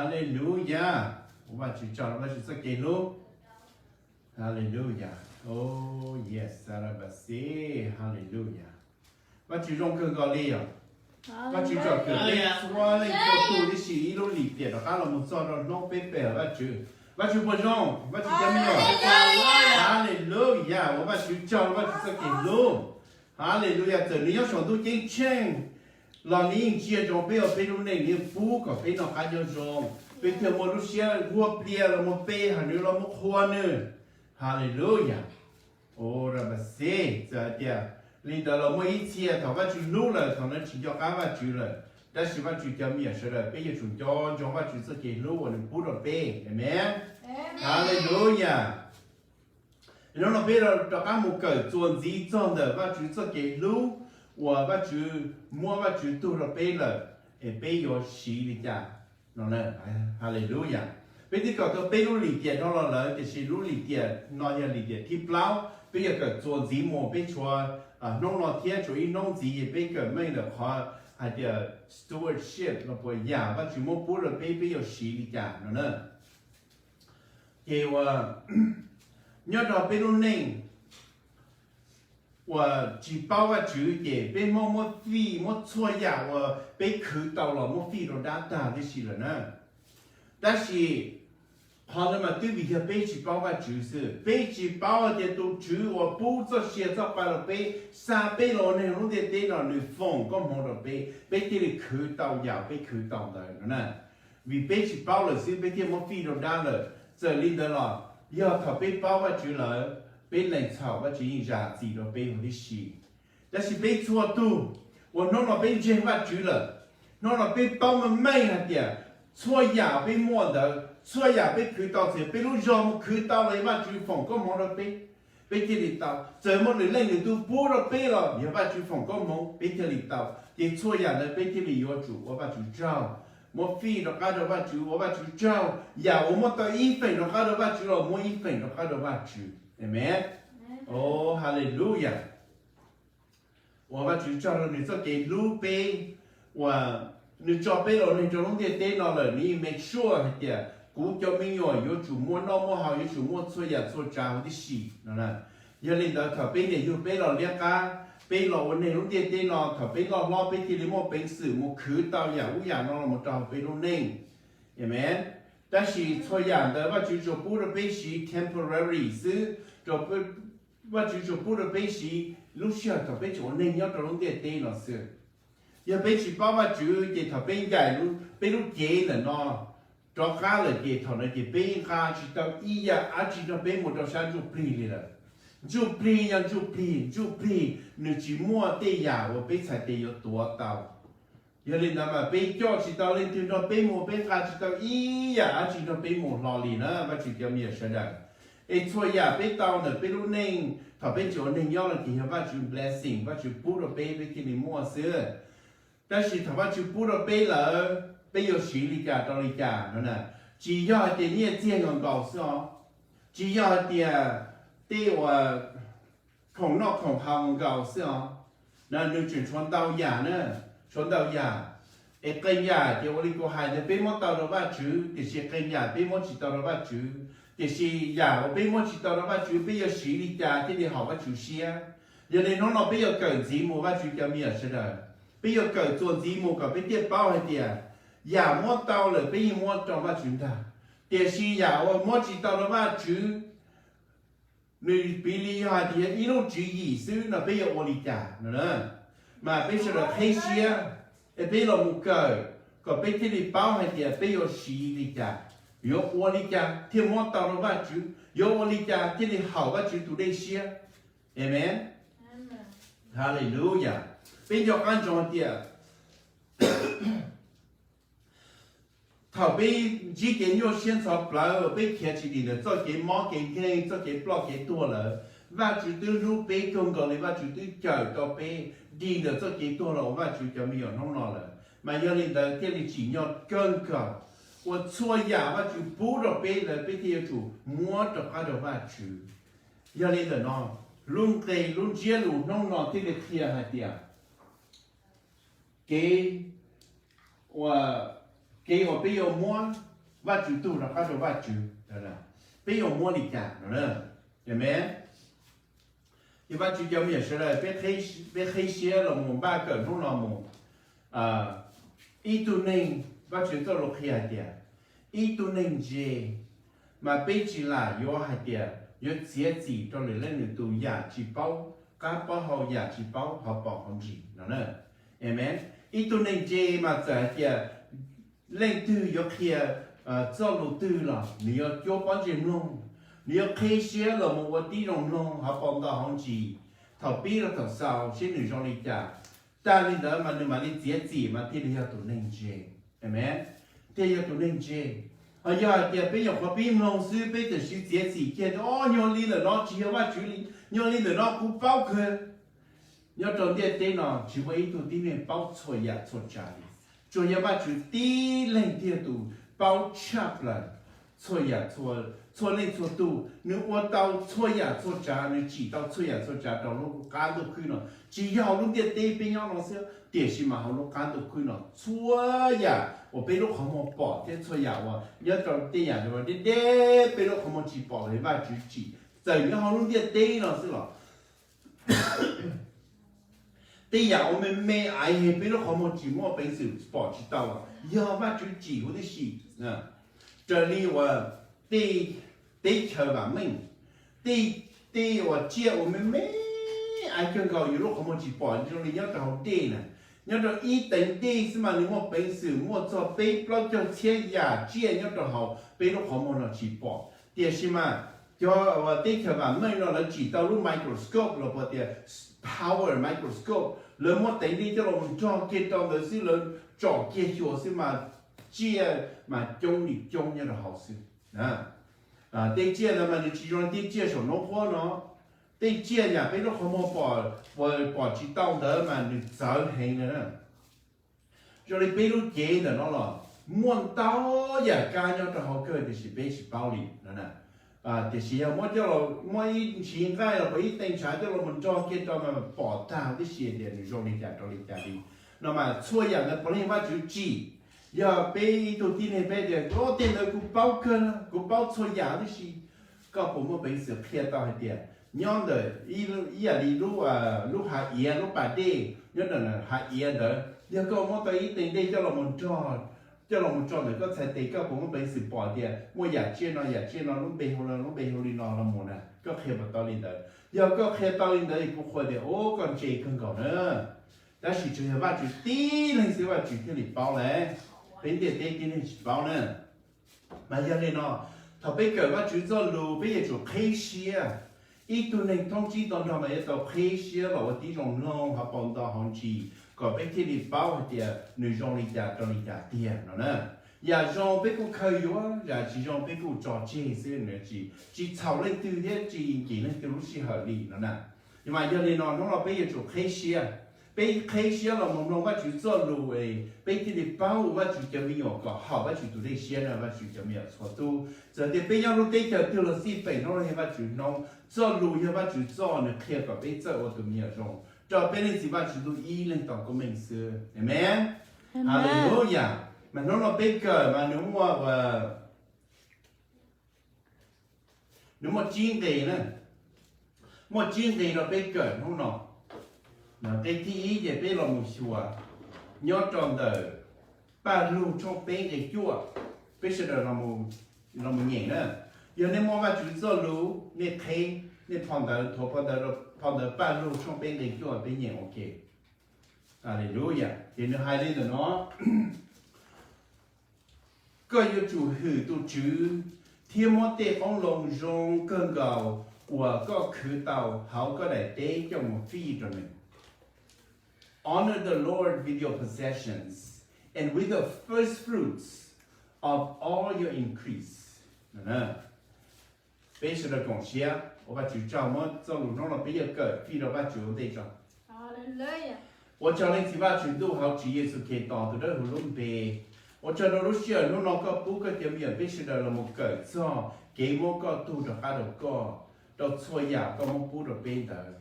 Haleluya. Ua Vajtswv tsaug rau Vajtswv txoj kev hlub. Haleluya. Oh yes, Sarabasi. Haleluya. Vajtswv zoo kawg nkaus li yom. Vajtswv tsom kwm peb txhua leej txhua tus tib si ib lub lim tiam rov qab los mus txog rau hnub peb pe hawm Vajtswv. Vajtswv puas zoo? Vajtswv cov me nyuam. Haleluya. Ua Vajtswv tsaug, Vajtswv txoj kev hlub. Haleluya. Txawm nws nyob saum ntuj ceeb tsheej los nws yeej ntsia ntsoov peb, ua peb lub neej nws yeej pub kom peb noj qab nyob zoo, peb thiaj muaj lub siab nquag plias los mus pe hawm nws, los mus qhuas nws. Haleluya. Ua Vajtswv txawm hais tias li ntawd los muaj ib txhia thaum Vajtswv hlub lawm thaum no tsis nco qab Vajtswv lawm. Tab sis Vajtswv cov me nyuam sawv daws peb yuav tsum nco ntsoov Vajtswv txoj kev hlub uas nws pub rau peb. Amen. Haleluya. Hnub no peb rov qab mus kawm txuas ntxiv txog ntawm Vajtswv txoj kev hlub uas Vajtswv muab Vajtswv tug rau peb lawm, es peb yuav siv li cas no. Haleluya. Peb twb kawm tau peb lub lim tiam no los lawm, tiam sis lub lim tiam no yog lim tiam thib plaub, peb yuav kawm txuas ntxiv mus. Peb tshuav hnub no thiab tshuav ib hnub ntxiv es peb kawm meej ntawm qhov hais tias stewardship los puas yam Vajtswv muab pub rau peb, peb yuav siv li cas no na. Ces uas nyob rau peb lub neej uas tsis paub Vajtswv ces peb muab, muab fij, muab txhua yam uas peb khwv tau los muab fij rau dab tag tib si lawm na. Tab sis qhov ntawd mas twb vim yog peb tsis paub Vajtswv xwb. Peb tsis paub hais tias tus Tswv uas pub txoj sia txoj pa rau peb, xa peb los ua neeg lub ntiaj teb no, nws foom koob hmoov rau peb, peb thiaj li khwv tau yam peb khwv tau ntawd no na. Vim peb tsis paub lawm xwb peb thiaj muab fij rau dab lawm. Txawm li ntawd los yog thaum peb paub Vajtswv lawm, peb lees txhaum Vajtswv yeej zam txim rau peb huv tib si. Tab sis peb txhua tus uas hnub no peb ntseeg Vajtswv lawm, hnub no peb paub meej meej hais tias txhua yam peb muaj ntawd, txhua yam peb khwv tau, txawm peb lub zog mus khwv tau los yog Vajtswv foom koob hmoov rau peb, peb thiaj li tau. Txawm muaj lwm leej lwm tus pub rau peb los yog Vajtswv foom koob hmoov peb thiaj li tau. Ces txhua yam ntawd peb thiaj li yuav tsum ua Vajtswv tsaug, muab fij rov qab rau Vajtswv, ua Vajtswv tsaug. Yam uas muab tau ib feem rov qab rau Vajtswv los muab ib feem rov qab rau Vajtswv. Amen. Haleluya. Ua Vajtswv tsaug rau nws txoj kev hlub peb, uas nws tso peb los neeg rau lub ntiaj teb no lawm, nws yeej make sure hais tias kuv cov me nyuam yuav tsum muaj noj muaj haus, yuav tsum muaj txhua yam txhua tsav huv tib si no. Yog li ntawd thaum peb niam yug peb los liab qab, peb los ua neeg lub ntiaj teb no, thaum peb loj hlob peb thiaj li muaj peev xwm mus khwv tau yam ub yam no los mus rau hauv peb lub neej. Amen. Tab sis txhua yam ntawd Vajtswv tsuas pub rau peb siv temporary xwb, Vajtswv tsuas pub rau peb siv lub sij hawm thaum peb tseem ua neeg nyob rau lub ntiaj teb no xwb. Yog peb tsis paub Vajtswv ces thaum peb ncaim peb lub cev ntawm no rov qab lawm ces thaum no ces peb nqa tsis tau ib yam dab tsi nrog peb mus rau sab ntsuj plig li lawm. Ntsuj plig yog ntsuj plig, ntsuj plig nws tsis muaj tej yam uas peb txhais tes yuav tuav tau. Yog li ntawd mas peb coj tsis tau leej twg nrog peb mus, peb nqa tsis tau ib yam dab tsi nrog peb mus hlo li na Vajtswv cov me nyuam sawv daws. Es txhua yam peb tau ntawm peb lub neej thaum peb tseem ua neeg nyob no ces yog Vajtswv blessing, Vajtswv pub rau peb peb thiaj li muaj xwb. Tab sis thaum Vajtswv pub rau peb lawm, peb yuav siv li cas rau li cas no na. Tsis yog hais tias nyiaj txiag nkaus nkaus xwb os, tsis yog hais tias tej uas khoom noj khoom haus nkaus xwb os. Nws tseem tshuav ntau yam na, tshuav ntau yam. Es qee yam ces ua li kuv hais ntawd peb muab tau rau Vajtswv, tiam sis qee yam peb muab tsis tau rau Vajtswv. Tiam sis yam uas peb muab tsis tau rau Vajtswv peb yuav siv li cas thiaj li haum Vajtswv siab? Yog li hnub no peb yuav kawm ntxiv mus Vajtswv cov me nyuam sawv daws, peb yuav kawm txuas ntxiv mus kom peb thiaj paub hais tias yam muab tau lawm peb yeej muab rau Vajtswv ntag. Tiam sis yam uas muab tsis tau rau Vajtswv, nws piv li yog hais tias yog ib lub tswv yim xwb no peb yuav ua li cas no? Mas peb sawv daws qheb siab es peb los mus kawm kom peb thiaj li paub hais tias peb yuav siv li cas, yuav ua li cas thiaj muab tau rau Vajtswv, yuav ua li cas thiaj li haum Vajtswv tus dej siab. Amen. Haleluya. Peb nco qab ntsoov hais tias thaum peb ntsib kev nyuaj siab ntxhov plawv, peb khiav tsis dim ntawm txoj kev mob kev nkeeg, txoj kev ploj kev tuag lawm, Vajtswv twb hlub peb kawg nkaus li, Vajtswv twb cawm tau peb dim ntawm txoj kev tuag los ua Vajtswv cov me nyuam hnub no lawm. Mas yog li ntawd thiaj li tsim nyog kawg nkaus uas txhua yam Vajtswv pub rau peb ntawd peb thiaj yuav tsum muab rov qab rau Vajtswv. Yog li ntawm no, lub nqe lub ntsiab lus hnub no thiaj li qhia hais tias kev uas, kev uas peb yuav muab Vajtswv tug rov qab rau Vajtswv, peb yuav muab li cas no? Amees. Ces Vajtswv cov me nyuam sawv daws, peb qhib siab los mus npaj kawm hnub no mus. Ib tug neeg, Vajtswv txoj lus qhia hais tias, ib tug neeg ntse, mas peb tsis lam yuav hais tias yuav txiav txim rau lwm leej lwm tus yam tsis paub qab paub hau, yam tsis paub hauv paus hauv ntsis no. Amees. Ib tug neeg ntse mas txawm hais tias leej twg yuav qhia txoj lus twg los nws yuav cuab pob ntseg mloog, nws yuav qhib siab los mus ua tib zoo mloog hauv paus ntoo hauv ntsis, thaum pib rau thaum xaus seb nws zoo li cas. Tag li ntawd mas nws mam li txiav txim mas thiaj li yog tus neeg ntse. Amees. Thiaj yog tus neeg ntse. Ho yog hais tias peb nyuam qhuav pib mloog xwb, peb txawm siv txiav txim kiag tias, o, nyuag li ntawm no tsis yog Vajtswv li, nyuag li ntawm no kuv paub kawg. Nyob rau ntiaj teb no tsis muaj ib tug tib neeg paub txhua yam txhua tsav li, tsuas yog Vajtswv tib leeg thiaj yog tus paub tshaj plaws txhua yam, txhua leej txhua tus. Nws ua tau txhua yam txhua tsav, nws tsim tau txhua yam txhua tsav rau lub qab ntuj khwb no. Tsis yog hauv lub ntiaj teb peb nyob no xwb, tiam sis mas hauv lub qab ntuj khwb no txhua yam uas peb lub qhov muag pom thiab txhua yam uas nyob rau tej yam deb deb peb lub qhov muag tsis pom los Vajtswv tsim, txawm nyob hauv lub ntiaj teb no xwb los tej yam uas me me aiv peb lub qhov muag tsis muaj peev xwm pom tsis tau los yog Vajtswv tsim huv tib si. Raws li uas tej teb chaws vam meej, tej, tej uas tsiaj uas me me aiv kawg nkaus yus lub qhov muag tsis pom, zoo li nyob rau hauv dej na, nyob rau ib teev dej xwb mas nws muaj peev xwm muaj txog peb plaub caug txhiab yam tsiaj nyob rau hauv peb lub qhov muag no tsis pom. Tiam sis mas cov uas teb chaws vam meej no lawv tsim tau lub microscope los puas tias power microscope, lawv muab teev dej coj los nrog kiag rau ntawd xwb, lawv tsom kiag xyuas xwb mas tsiaj mas coob li coob nyob rau hauv xwb. Tej tsiaj ntawd mas nws tsis zoo li tej tsiaj saum noob qhuab no. Tej tsiaj yam peb lub qhov muag pom tsis tau ntawd mas nws txawv heev li na. Zoo li peb lub cev ntawm no los muaj ntau yam kab nyob rau hauv kawg tiam sis peb tsis paub li no. Tiam sis yog muab coj los muab ib ntsis nqaij los puas ib teev ntshav coj los mus nrog kiag rau mas pom tag tib si tias nws zoo li cas rau li cas li no mas txhua yam ntawd puav leej Vajtswv tsim. Yog peb ib tug tib neeg peb tias, o, tej ntawd kuv paub kawg, kuv paub txhua yam tib si. Koj puas muaj peev xwm qhia tau hais tias nyob ntawm ib yam li lub hav iav, lub pas dej nyob ntawm hav iav ntawd, yog koj muab tau ib teev dej coj los mus nrog, coj los mus tso ntawm koj txhais tes, koj puas muaj peev xwm pom tias muaj yam tsiaj no yam tsiaj no lub npe hu li no lub npe hu li no los mus na? Koj qhia puas tau li ntawd? Yog koj qhia tau li ntawd kuv qhuas tias, o, koj ntse kawg nkaus na. Tab sis tsuas yog Vajtswv tib leeg xwb Vajtswv thiaj li paub lawm, peb ntiaj teb tib neeg tsis paub na. Mas yog li no, thaum peb kawm Vajtswv txoj lus peb yuav tsum qhib siab. Ib tug neeg thoob tsib tau nrog mas yuav tau qhib siab los ua tib zoo mloog hauv paus ntoo hauv ntsis kom peb thiaj li paub hais tias nws zoo li cas rau li cas tiag no na. Yam zoo peb kuj khaws yuav, yam tsis zoo peb kuj tso tseg xwb, tsis txhaum leej twg thiab tsis nkim leej twg lub sij hawm li no na. Mas yog li no hnub no peb yuav tsum qhib siab. Peb qhib siab los mus mloog Vajtswv txoj lus es peb thiaj li paub ua Vajtswv cov me nyuam kom haum Vajtswv tus dej siab na Vajtswv cov me nyuam txhua tus. Txawm tias peb nyob lub teb chaws twg los xij, pem hnub no yog Vajtswv hnub, txoj lus yog Vajtswv txoj, nws qhia kom peb txawj ua tus me nyuam zoo rau peb Leej Txiv Vaj Tswv Ntuj ib leeg tau koob meej xwb. Amees. Haleluya. Mas hnub no peb kawm mas nws muaj, nws muaj tsib nqe na. Muaj tsib nqe rau peb kawm hnub no. Nqe thib ib ces peb los mus xyuas nyob rau ntawm Paj Lug tshooj peb nqe cuaj, peb sawv daws los mus nyeem na. Yog nej muaj Vaj Tswv txoj lus nej qheb, nej phau ntawv, nthuav phau ntawv, phau ntawv Paj Lug tshooj peb nqe cuaj peb nyeem ua ke. Haleluya. Ces nws hais li ntawm no: Koj yuav tsum hwm tus Tswv thiab muab tej qoob loo zoo kawg nkaus uas koj khwv tau hauv koj daim teb coj mus fij rau nws. Honor the Lord with your possessions and with the first fruits of all your increase. Peb sawv daws koom siab ua Vaj Tswv tsaug, muab txoj lus hnub no peb yuav kawm fij rau Vaj Tswv ua ntej tso. Ua tsaug Leej Txiv Vaj Tswv Ntuj hauv Tswv Yexus Khetos tus dawb huv lub npe. Ua tsaug rau lub sij hawm hnub no koj pub koj cov me nyuam peb sawv daws los mus kawm txog kev muab koj tug rov qab rau koj, rau txhua yam koj muab pub rau peb ntawd.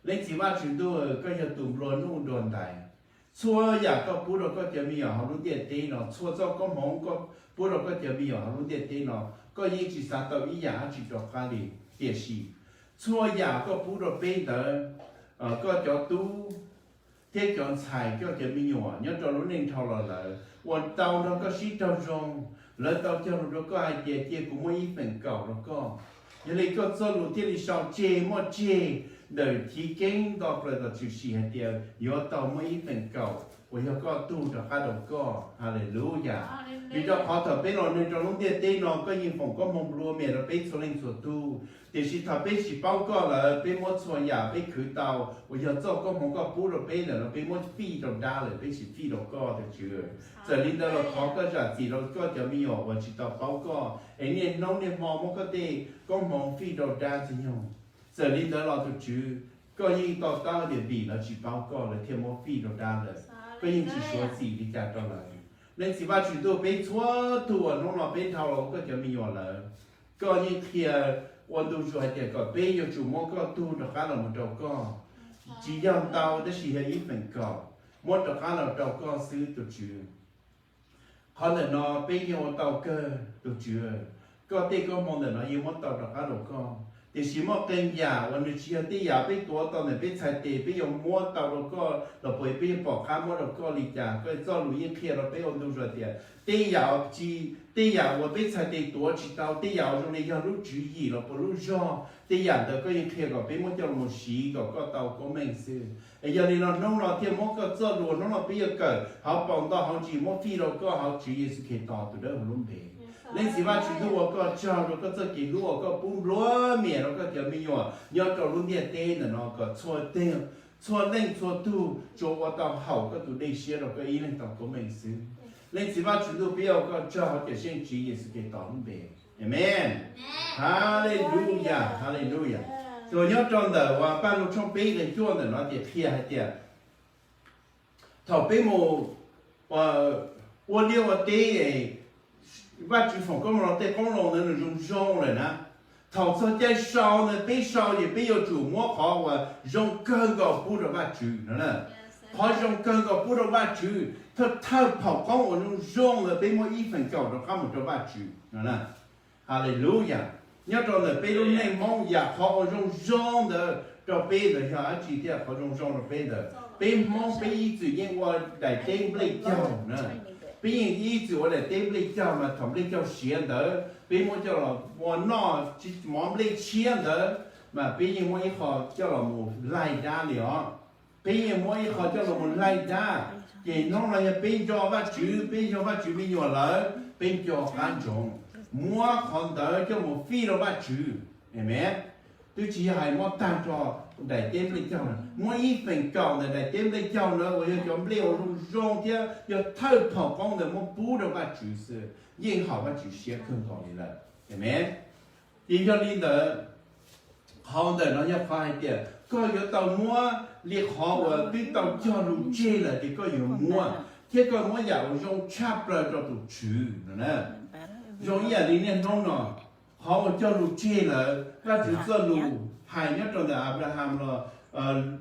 Leej Txiv Vaj Tswv Ntuj, koj yog tus nplua nuj nplua ntais. Txhua yam koj pub rau koj cov me nyuam hauv lub ntiaj teb no, txhua txoj koob hmoov koj pub rau koj cov me nyuam hauv lub ntiaj teb no, koj yeej tsis xav tau ib yam dab tsi rov qab li. Tiam sis txhua yam koj pub rau peb ntawd, koj cov tub thiab cov ntxhais, koj cov me nyuam nyob rau lub neej dhau los lawm uas tau nrog koj sib raug zoo, lawv tau cog lus rau koj hais tias cia kuv muab ib feem kaum rau koj. Yog li koj txoj lus thiaj li sau tseg muaj tseg ntawm chiv keeb nto plaws tom tshwm sim hais tias yuav tau muab ib feem kaum uas yog koj tug rov qab rau koj. Haleluyas. Vim rau qhov thaum peb los neeg rau lub ntiaj teb no koj yeej foom koob hmoov nplua mias rau peb txhua leej txhua tug, tiam sis thaum peb tsis paub koj lawm peb muab txhua yam peb khwv tau uas yog txoj koob hmoov koj pub rau peb ntawm no peb muab fij rau dab lawm, peb tsis fij rau koj tus Tswv. Txawm li ntawd los thov koj zam txim rau koj cov me nyuam uas tsis tau paub koj es niaj hnub niaj hmo muab koj tej koob hmoov fij rau dab ntxwg nyoog. Txawm li ntawd los tus Tswv, koj yeej to taub tias vim lawv tsis paub koj lawv thiaj muab fij rau dab lawm, koj yeej tsis suav txim li cas rau lawv. Leej Txiv Vaj Tswv Ntuj, peb txhua tug uas hnub no peb dhau los ua koj cov me nyuam lawm, koj yeej qhia ua ntu zus hais tias kom peb yuav tsum muab koj tug rov qab los mus rau koj. Tsis yog ntau tab sis yog ib feem kaum, muab rov qab los rau koj xwb tus Tswv. Qhov ntawm no peb yeej ua tau kawg tus Tswv, koj tej koob hmoov ntawm no yeej muab tau rov qab rau koj. Tiam sis muaj qee yam uas nws tsis yog tej yam peb tuav tau ntawm peb txhais tes peb yuav muab tau rau koj los puas peb yuav pom qab muab rau koj li cas? Koj txoj lus yeej qhia rau peb ua ntu zus tias tej yam uas tsis, tej yam uas peb txhais tes tuav tsis tau, tej yam uas zoo li yog lub tswv yim los puas lub zog, tej yam ntawd koj yeej qhia kom peb muab coj los siv kom koj tau koob meej xwb. Es yog li no hnub no thiaj muab koj txoj lus hnub no peb yuav kawm hauv paus ntau hauv ntsis muab fij rau koj hauv Tswv Yexus Khetos tus dawb huv lub npe. Leej Txiv Vaj Tswv Ntuj, ua koj tsaug rau koj txoj kev hlub uas koj pub nplua mias rau koj cov me nyuam nyob rau lub ntiaj teb ntawm no kom txhua leej txhua tug tsuas ua tau haum koj tus dej siab rau koj ib leeg tau koob meej xwb. Leej Txiv Vaj Tswv Ntuj, peb ua koj tsaug hauv Cawm Seej Tswv Yexus Khetos lub npe. Amees. Haleluyas, haleluyas. Txuas nyob rau ntawm uas Paj Lug tshooj peb nqe cuaj ntawm no ces qhia hais tias thaum peb mus ua liaj ua teb, Vajtswv foom koob hmoov los tej qoob loo ntawd nws zoo zoo lawm na. Thaum txog caij sau ntawd peb sau ces peb yuav tsum muab qhov uas zoo kawg nkaus pub rau Vajtswv no na. Qhov zoo kawg nkaus pub rau Vajtswv, thawj thawj phaum qoob uas zoo zoo ntawd peb muab ib feem kaum rov qab mus rau Vajtswv no na. Haleluyas. Nyob rau ntawm peb lub neej Hmoob yam qhov uas zoo zoo ntawd rau peb ntawd yog dab tsi thiab? Qhov zoo zoo rau peb ntawd, peb Hmoob peb ib txwm yeej ua daim teb nplej caug na. Peb yeej ib txwm ua daim teb nplej caug mas thaum nplej caug siav ntawd peb muab coj los ua noj, mov nplej tshiab ntawd mas peb yeej muab ib qho coj los mus laig dab li os. Peb yeej muab ib qho coj los mus laig dab. Ces hnub no yog peb nco Vajtswv, peb yog Vajtswv me nyuam lawm, peb nco qab ntsoov muab qhov ntawd coj mus fij rau Vajtswv. Amees. Twb tsis yog hais muab tag nrho daim teb nplej caug na, muab ib feem kaum ntawm daim teb nplej caug na uas yog cov nplej uas zoo zoo thiab yog thawj phaum qoob ntawd muab pub rau Vajtswv xwb, yeej haum Vajtswv siab kawg nkaus li lawm. Amees. Ces yog li ntawd, qhov ntawm no yog qhov hais tias koj yuav tau muab li qhov uas twb tau cog lus tseg lawm ces koj yuav muab, thiab koj muab yam uas zoo tshaj plaws rau tus Tswv no na. Zoo ib yam li niaj hnub no, qhov uas cog lus tseg lawm, Vajtswv txoj lus hais nyob rau ntawm Anplaham los,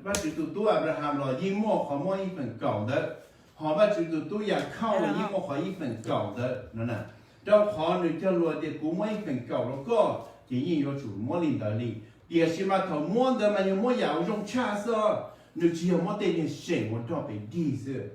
Vajtswv tus tub Anplaham los yeej muaj qhov muab ib feem kaum ntawd, hos Vajtswv tus tub Yakhauj los yeej muaj qhov ib feem kaum ntawd no na. Rau qhov nws cog lus tias kuv muab ib feem kaum rau koj ces yeej yuav tsum muab li ntawd li. Tiam sis mas thaum muab ntawd mas yog muab yam uas zoo tshaj xwb, nws tsis yog muab tej niag seem uas nrog pes dig xwb.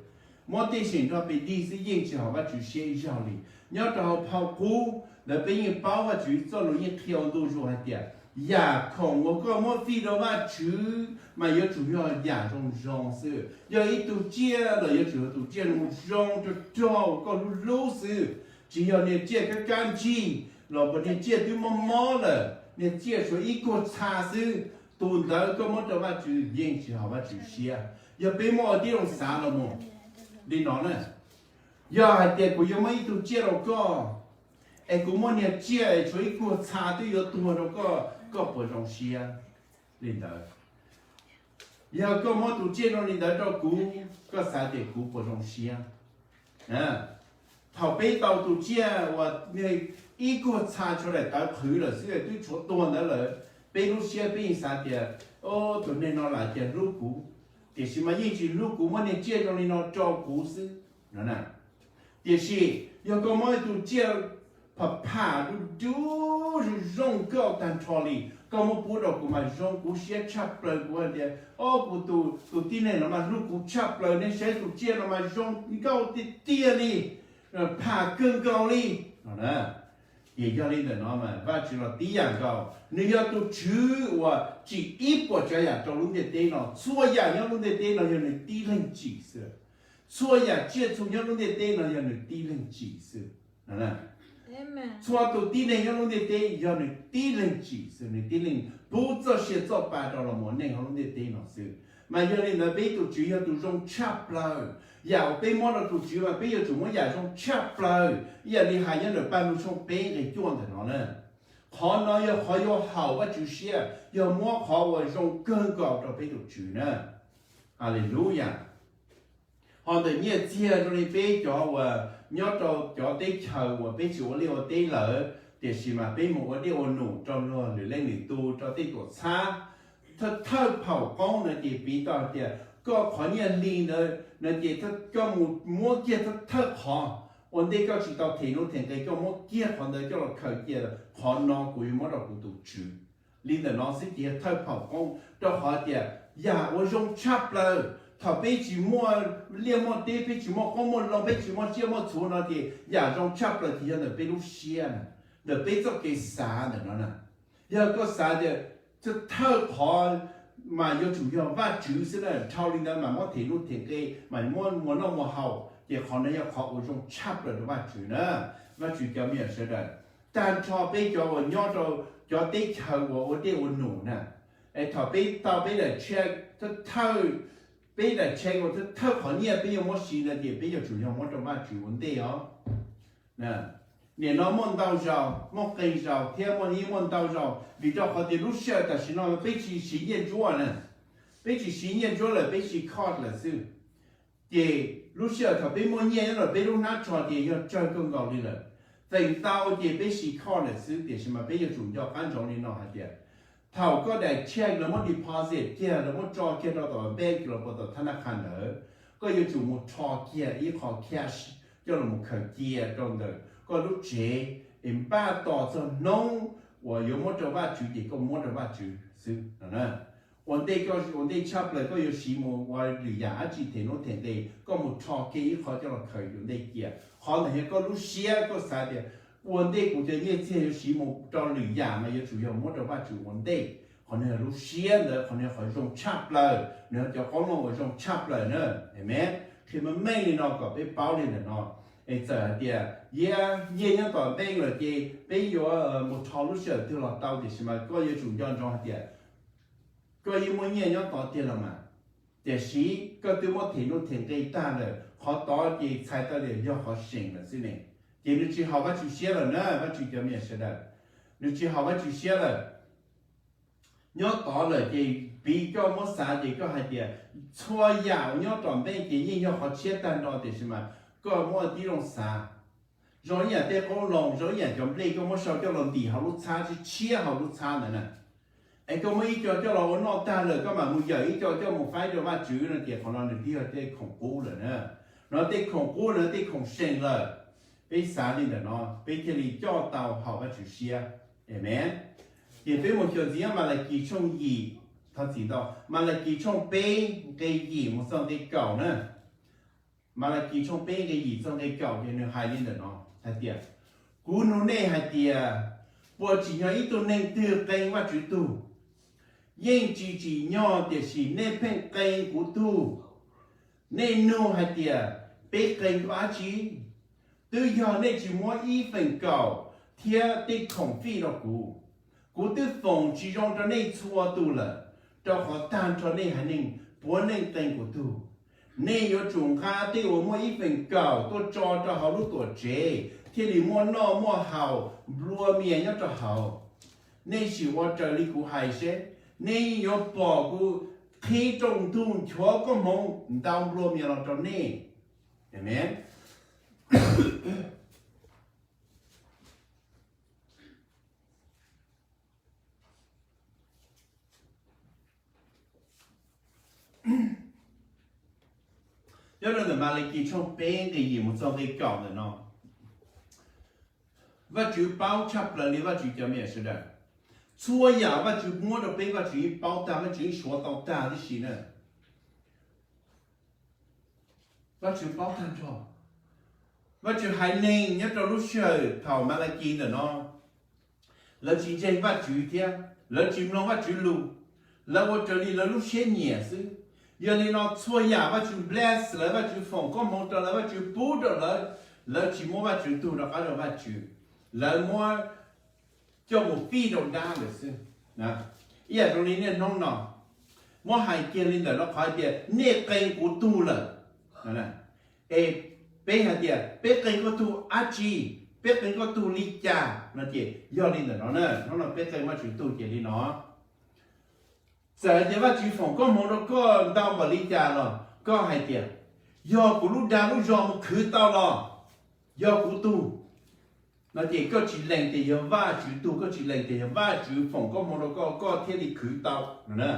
Muab tej seem nrog pes dig xwb yeej tsis haum Vajtswv siab ib zaug li. Nyob rau hauv phau qub ntawd peb yeej paub Vajtswv txoj lus yeej qhia ua ntu zus hais tias yam khoom uas koj muab fij rau Vajtswv mas yuav tsum yog yam zoo zoo xwb. Yog ib tug tsiaj los yuav tsum yog tus tsiaj zoo zoo rog rog uas koj hlub hlub xwb. Tsis yog niag tsiaj kab kab ntsig los puas niag tsiaj twb mob mob lawm, niag tsiaj suav ib kuag txha xwb, tus ntawd koj muab rau Vajtswv yeej tsis haum Vajtswv siab. Yog peb muab ua tib zoo xav los mus li no na, yog hais tias kuv yuav muab ib tug tsiaj rau koj, es kuv muab niag tsiaj es tshuav ib kuag txha twb yuav tuag rau koj, koj puas zoo siab li ntawd? Yog koj muab tus tsiaj zoo li ntawd rau kuv, koj xav tias kuv puas zoo siab? Thaum peb tau tus tsiaj uas ib kuag txha tshuav daim tawv qhwv lawm xwb twb tshuav tuag ntawd lawm, peb lub siab peb yeej xav tias, o, tus neeg no lam cas hlub kuv, tiam sis mas yeej tsis hlub kuv, muab niag tsiaj zoo li no rau kuv xwb no na. Tiam sis yog koj muab tus tsiaj pham pham du du zoo zoo nkauj tag nrho li, koj muab pub rau kuv mas zoo kuv siab tshaj plaws, kuv hais tias, o, kuv tus tib neeg no mas hlub kuv tshaj plaws, nej saib tus tsiaj no mas zoo nkauj tiag tiag li, pham kawg nkaus li no na. Ces yog li ntawm no mas Vajtswv los tib yam nkaus, nws yog tus Tswv uas tsim ib puas tsav yam rau lub ntiaj teb no. Txhua yam nyob lub ntiaj teb no yog nws tib leeg tsim xwb. Txhua yam tsiaj txhu nyob lub ntiaj teb no yog nws tib leeg tsim xwb. Txhua tus tib neeg nyob lub ntiaj teb yog nws tib leeg tsim xwb, nws tib leeg pub txoj sia txoj pa rau los mus ua neej hauv lub ntiaj teb no xwb. Mas yog li ntawd peb tus Tswv yog tus zoo tshaj plaws. Yam uas peb muab rau tus Tswv mas peb yuav tsum muab yam zoo tshaj plaws, ib yam li hais nyob ntawm Paj Lug tshooj peb nqe cuaj ntawm no na. Qhov no yog qhov yuav haum Vajtswv siab, yog muab qhov uas zoo kawg nkaus rau peb tus Tswv na. Haleluyas. Ho ntawm nyiaj txiag zoo li peb cov uas nyob rau cov teb chaws uas peb tsis ua liaj ua teb lawm, tiam sis mas peb mus ua dej ua num rau luag lwm leej lwm tus, rau tej tuam txhab, thawj phaum qoob no ces piv tau hais tias koj qhov nyiaj hli ntawd no ces koj mus muab kiag thawj qhov, ua ntej koj tsis tau them nuj them nqi koj muab kiag qhov ntawd coj los khaws cia, qhov no kuv yuav muab rau kuv tus Tswv. Li ntawm no xwb ces yog thawj phaum qoob, rau qhov tias yam uas zoo tshaj plaws, thaum peb tsis muaj liaj muaj teb, peb tsis muaj qoob muaj loo, peb tsis muaj tsiaj muaj txhu no ces yam zoo tshaj plaws ces yog ntawm peb lub siab na, ntawm peb txoj kev xav ntawm no na. Yog koj xav tias thawj qhov mas yuav tsum yog Vajtswv xwb na, dhau li ntawd mas muab them nuj them nqi, mas muab muas noj muas haus, ces qhov no yog qhov uas zoo tshaj plaws rau Vajtswv na. Vajtswv cov me nyuam sawv daws, tag nrho peb cov uas nyob rau cov teb chaws uas ua dej ua num na, es thaum peb tau peb daim check, peb daim check uas thawj qhov nyiaj peb yuav muab siv ntawd ces peb yuav tsum yog muab rau Vajtswv ua ntej os. Nim no muaj ntau zaus, muaj qee zaus thiab muaj ib muaj ntau zaus, vim rau qhov tias lub sij hawm tam sim no peb tsis siv nyiaj ntsuab na, peb tsis siv nyiaj ntsuab lawm, peb siv card lawm xwb. Ces lub sij hawm thaum peb muaj nyiaj nyob ntawm peb lub hnab tsho ces yog tsawg kawg nkaus li lawm. Feem ntau ces peb siv card lawm xwb, tiam sis mas peb yuav tsum nco qab ntsoov li no hais tias thaum koj daim check lawv muab deposit kiag, lawv muab tso kiag rau tom bank los puas tom thab naj qha ntawd, koj yuav tsum mus rho kiag ib qho cash coj los mus khaws cia rau ntawm koj lub tsev, es npaj tos txog hnub uas yuav muab rau Vajtswv ces koj muab rau Vajtswv xwb no na. Ua ntej koj, ua ntej tshaj plaws koj yuav siv mus ua lwm yam dab tsi them nuj them nqi, koj mus rho kiag ib qho coj los khaws ua ntej cia. Qhov ntawd yog koj lub siab, koj xav tias ua ntej kuv cov nyiaj txiag yuav siv mus rau lwm yam mas yuav tsum yog muab rau Vajtswv ua ntej. Qhov no yog lub siab ntawd, qhov no yog qhov zoo tshaj plaws, nws yog cov qoob loo uas zoo tshaj plaws na. Amen. Qhia meej meej li no kom peb paub li ntawm no. Es txawm hais tias yog nyiaj nyob tom bank lawm ces peb yuav mus rho lub sij hawm twg los tau, tiam sis mas koj yuav tsum nco ntsoov hais tias koj yeej muaj nyiaj nyob tod tiag los mas, tiam sis koj twb muab them nuj them nqi tag lawm, qhov tod ces txhais tau tias yog qhov seem lawm xwb ne. Ces nws tsis haum Vajtswv siab lawm na, Vajtswv cov me nyuam sawv daws, nws tsis haum Vajtswv siab lawm. Nyob tod lawm ces piv koj muab xav ces koj hais tias txhua yam uas nyob tom bank ces yeej yog qhov tshiab tag nrho, tiam sis mas koj muab tib zoo xav, zoo ib yam tej qoob loo, zoo ib yam cov nplej koj muab sau coj los ntim hauv lub txhab, tshiab tshiab hauv lub txhab ntawd na. Es koj muab ib co coj los ua noj tag lawm koj mam mus yawm ib co coj mus faib rau Vajtswv no ces qhov no nws twb yog tej khoom qub lawm na. No tej khoom qub no tej khoom seem lawm. Peb xav li ntawm no peb thiaj li coj tau haum Vajtswv siab. Amen. Ces peb mus xyuas ntxiv nyob Malakis tshooj yim, thov txim ntau, Malakis tshooj peb nqe yim mus txog nqe kaum na. Malakis tshooj peb nqe yim txog nqe kaum ces nws hais li ntawm no hais tias, kuv nug nej hais tias, puas tsim nyog ib tug neeg twg qee Vajtswv tug? Yeej tsis tsim nyog, tiam sis nej pheej qee kuv tug. Nej nug hais tias, peb qee dab tsi? Twb yog nej tsis muab ib feem kaum thiab tej khoom fij rau kuv. Kuv twb foom tsis zoo rau nej txhua tus lawm, rau qhov tag nrho nej haiv neeg puav leej qee kuv tug. Nej yuav tsum nqa tej uas muaj ib feem kaum tuaj tso rau hauv lub tuam tsev thiaj li muaj noj muaj haus nplua mias nyob rau hauv. Nej sim ua raws li kuv hais seb, nej yuav pom kuv qhib rooj ntug nchuav koob hmoov ntau nplua mias los rau nej. Amen. Nyob rau ntawm Malakis tshooj peb nqe yim mus txog nqe kaum ntawm no, Vajtswv paub tshaj plaws li Vajtswv cov me nyuam sawv daws. Txhua yam Vajtswv muab rau peb Vajtswv yeej paub tag, Vajtswv yeej suav tau tag tib si na. Vajtswv paub tag nrho. Vajtswv haiv neeg nyob rau lub sij hawm thaum Malakis ntawm no, lawv tsis ntseeg Vajtswv thiab lawv tsis mloog Vajtswv lus, lawv ua raws li lawv lub siab nyiam xwb. Yog li no txhua yam Vajtswv bless lawv, Vajtswv foom koob hmoov rau lawv, Vajtswv pub rau lawv, lawv tsis muab Vajtswv tug rov qab rau Vajtswv, lawv muab coj mus fij rau dab lawm xwb. Ib yam zoo li niaj hnub no, muab hais kiag li ntawm no qhov hais tias nej qee kuv tug lawm. Es peb hais tias peb qee koj tug dab tsi, peb qee koj tug li cas no ces yog li ntawm no na, hnub no peb qee Vajtswv tug ces li no. Txawm hais tias Vajtswv foom koob hmoov rau koj ntau npaum li cas los koj hais tias yog kuv lub dag lub zog mus khwv tau los yog kuv tug no ces koj tsis lees tias yog Vajtswv tug, koj tsis lees tias yog Vajtswv foom koob hmoov rau koj, koj thiaj li khwv tau no na.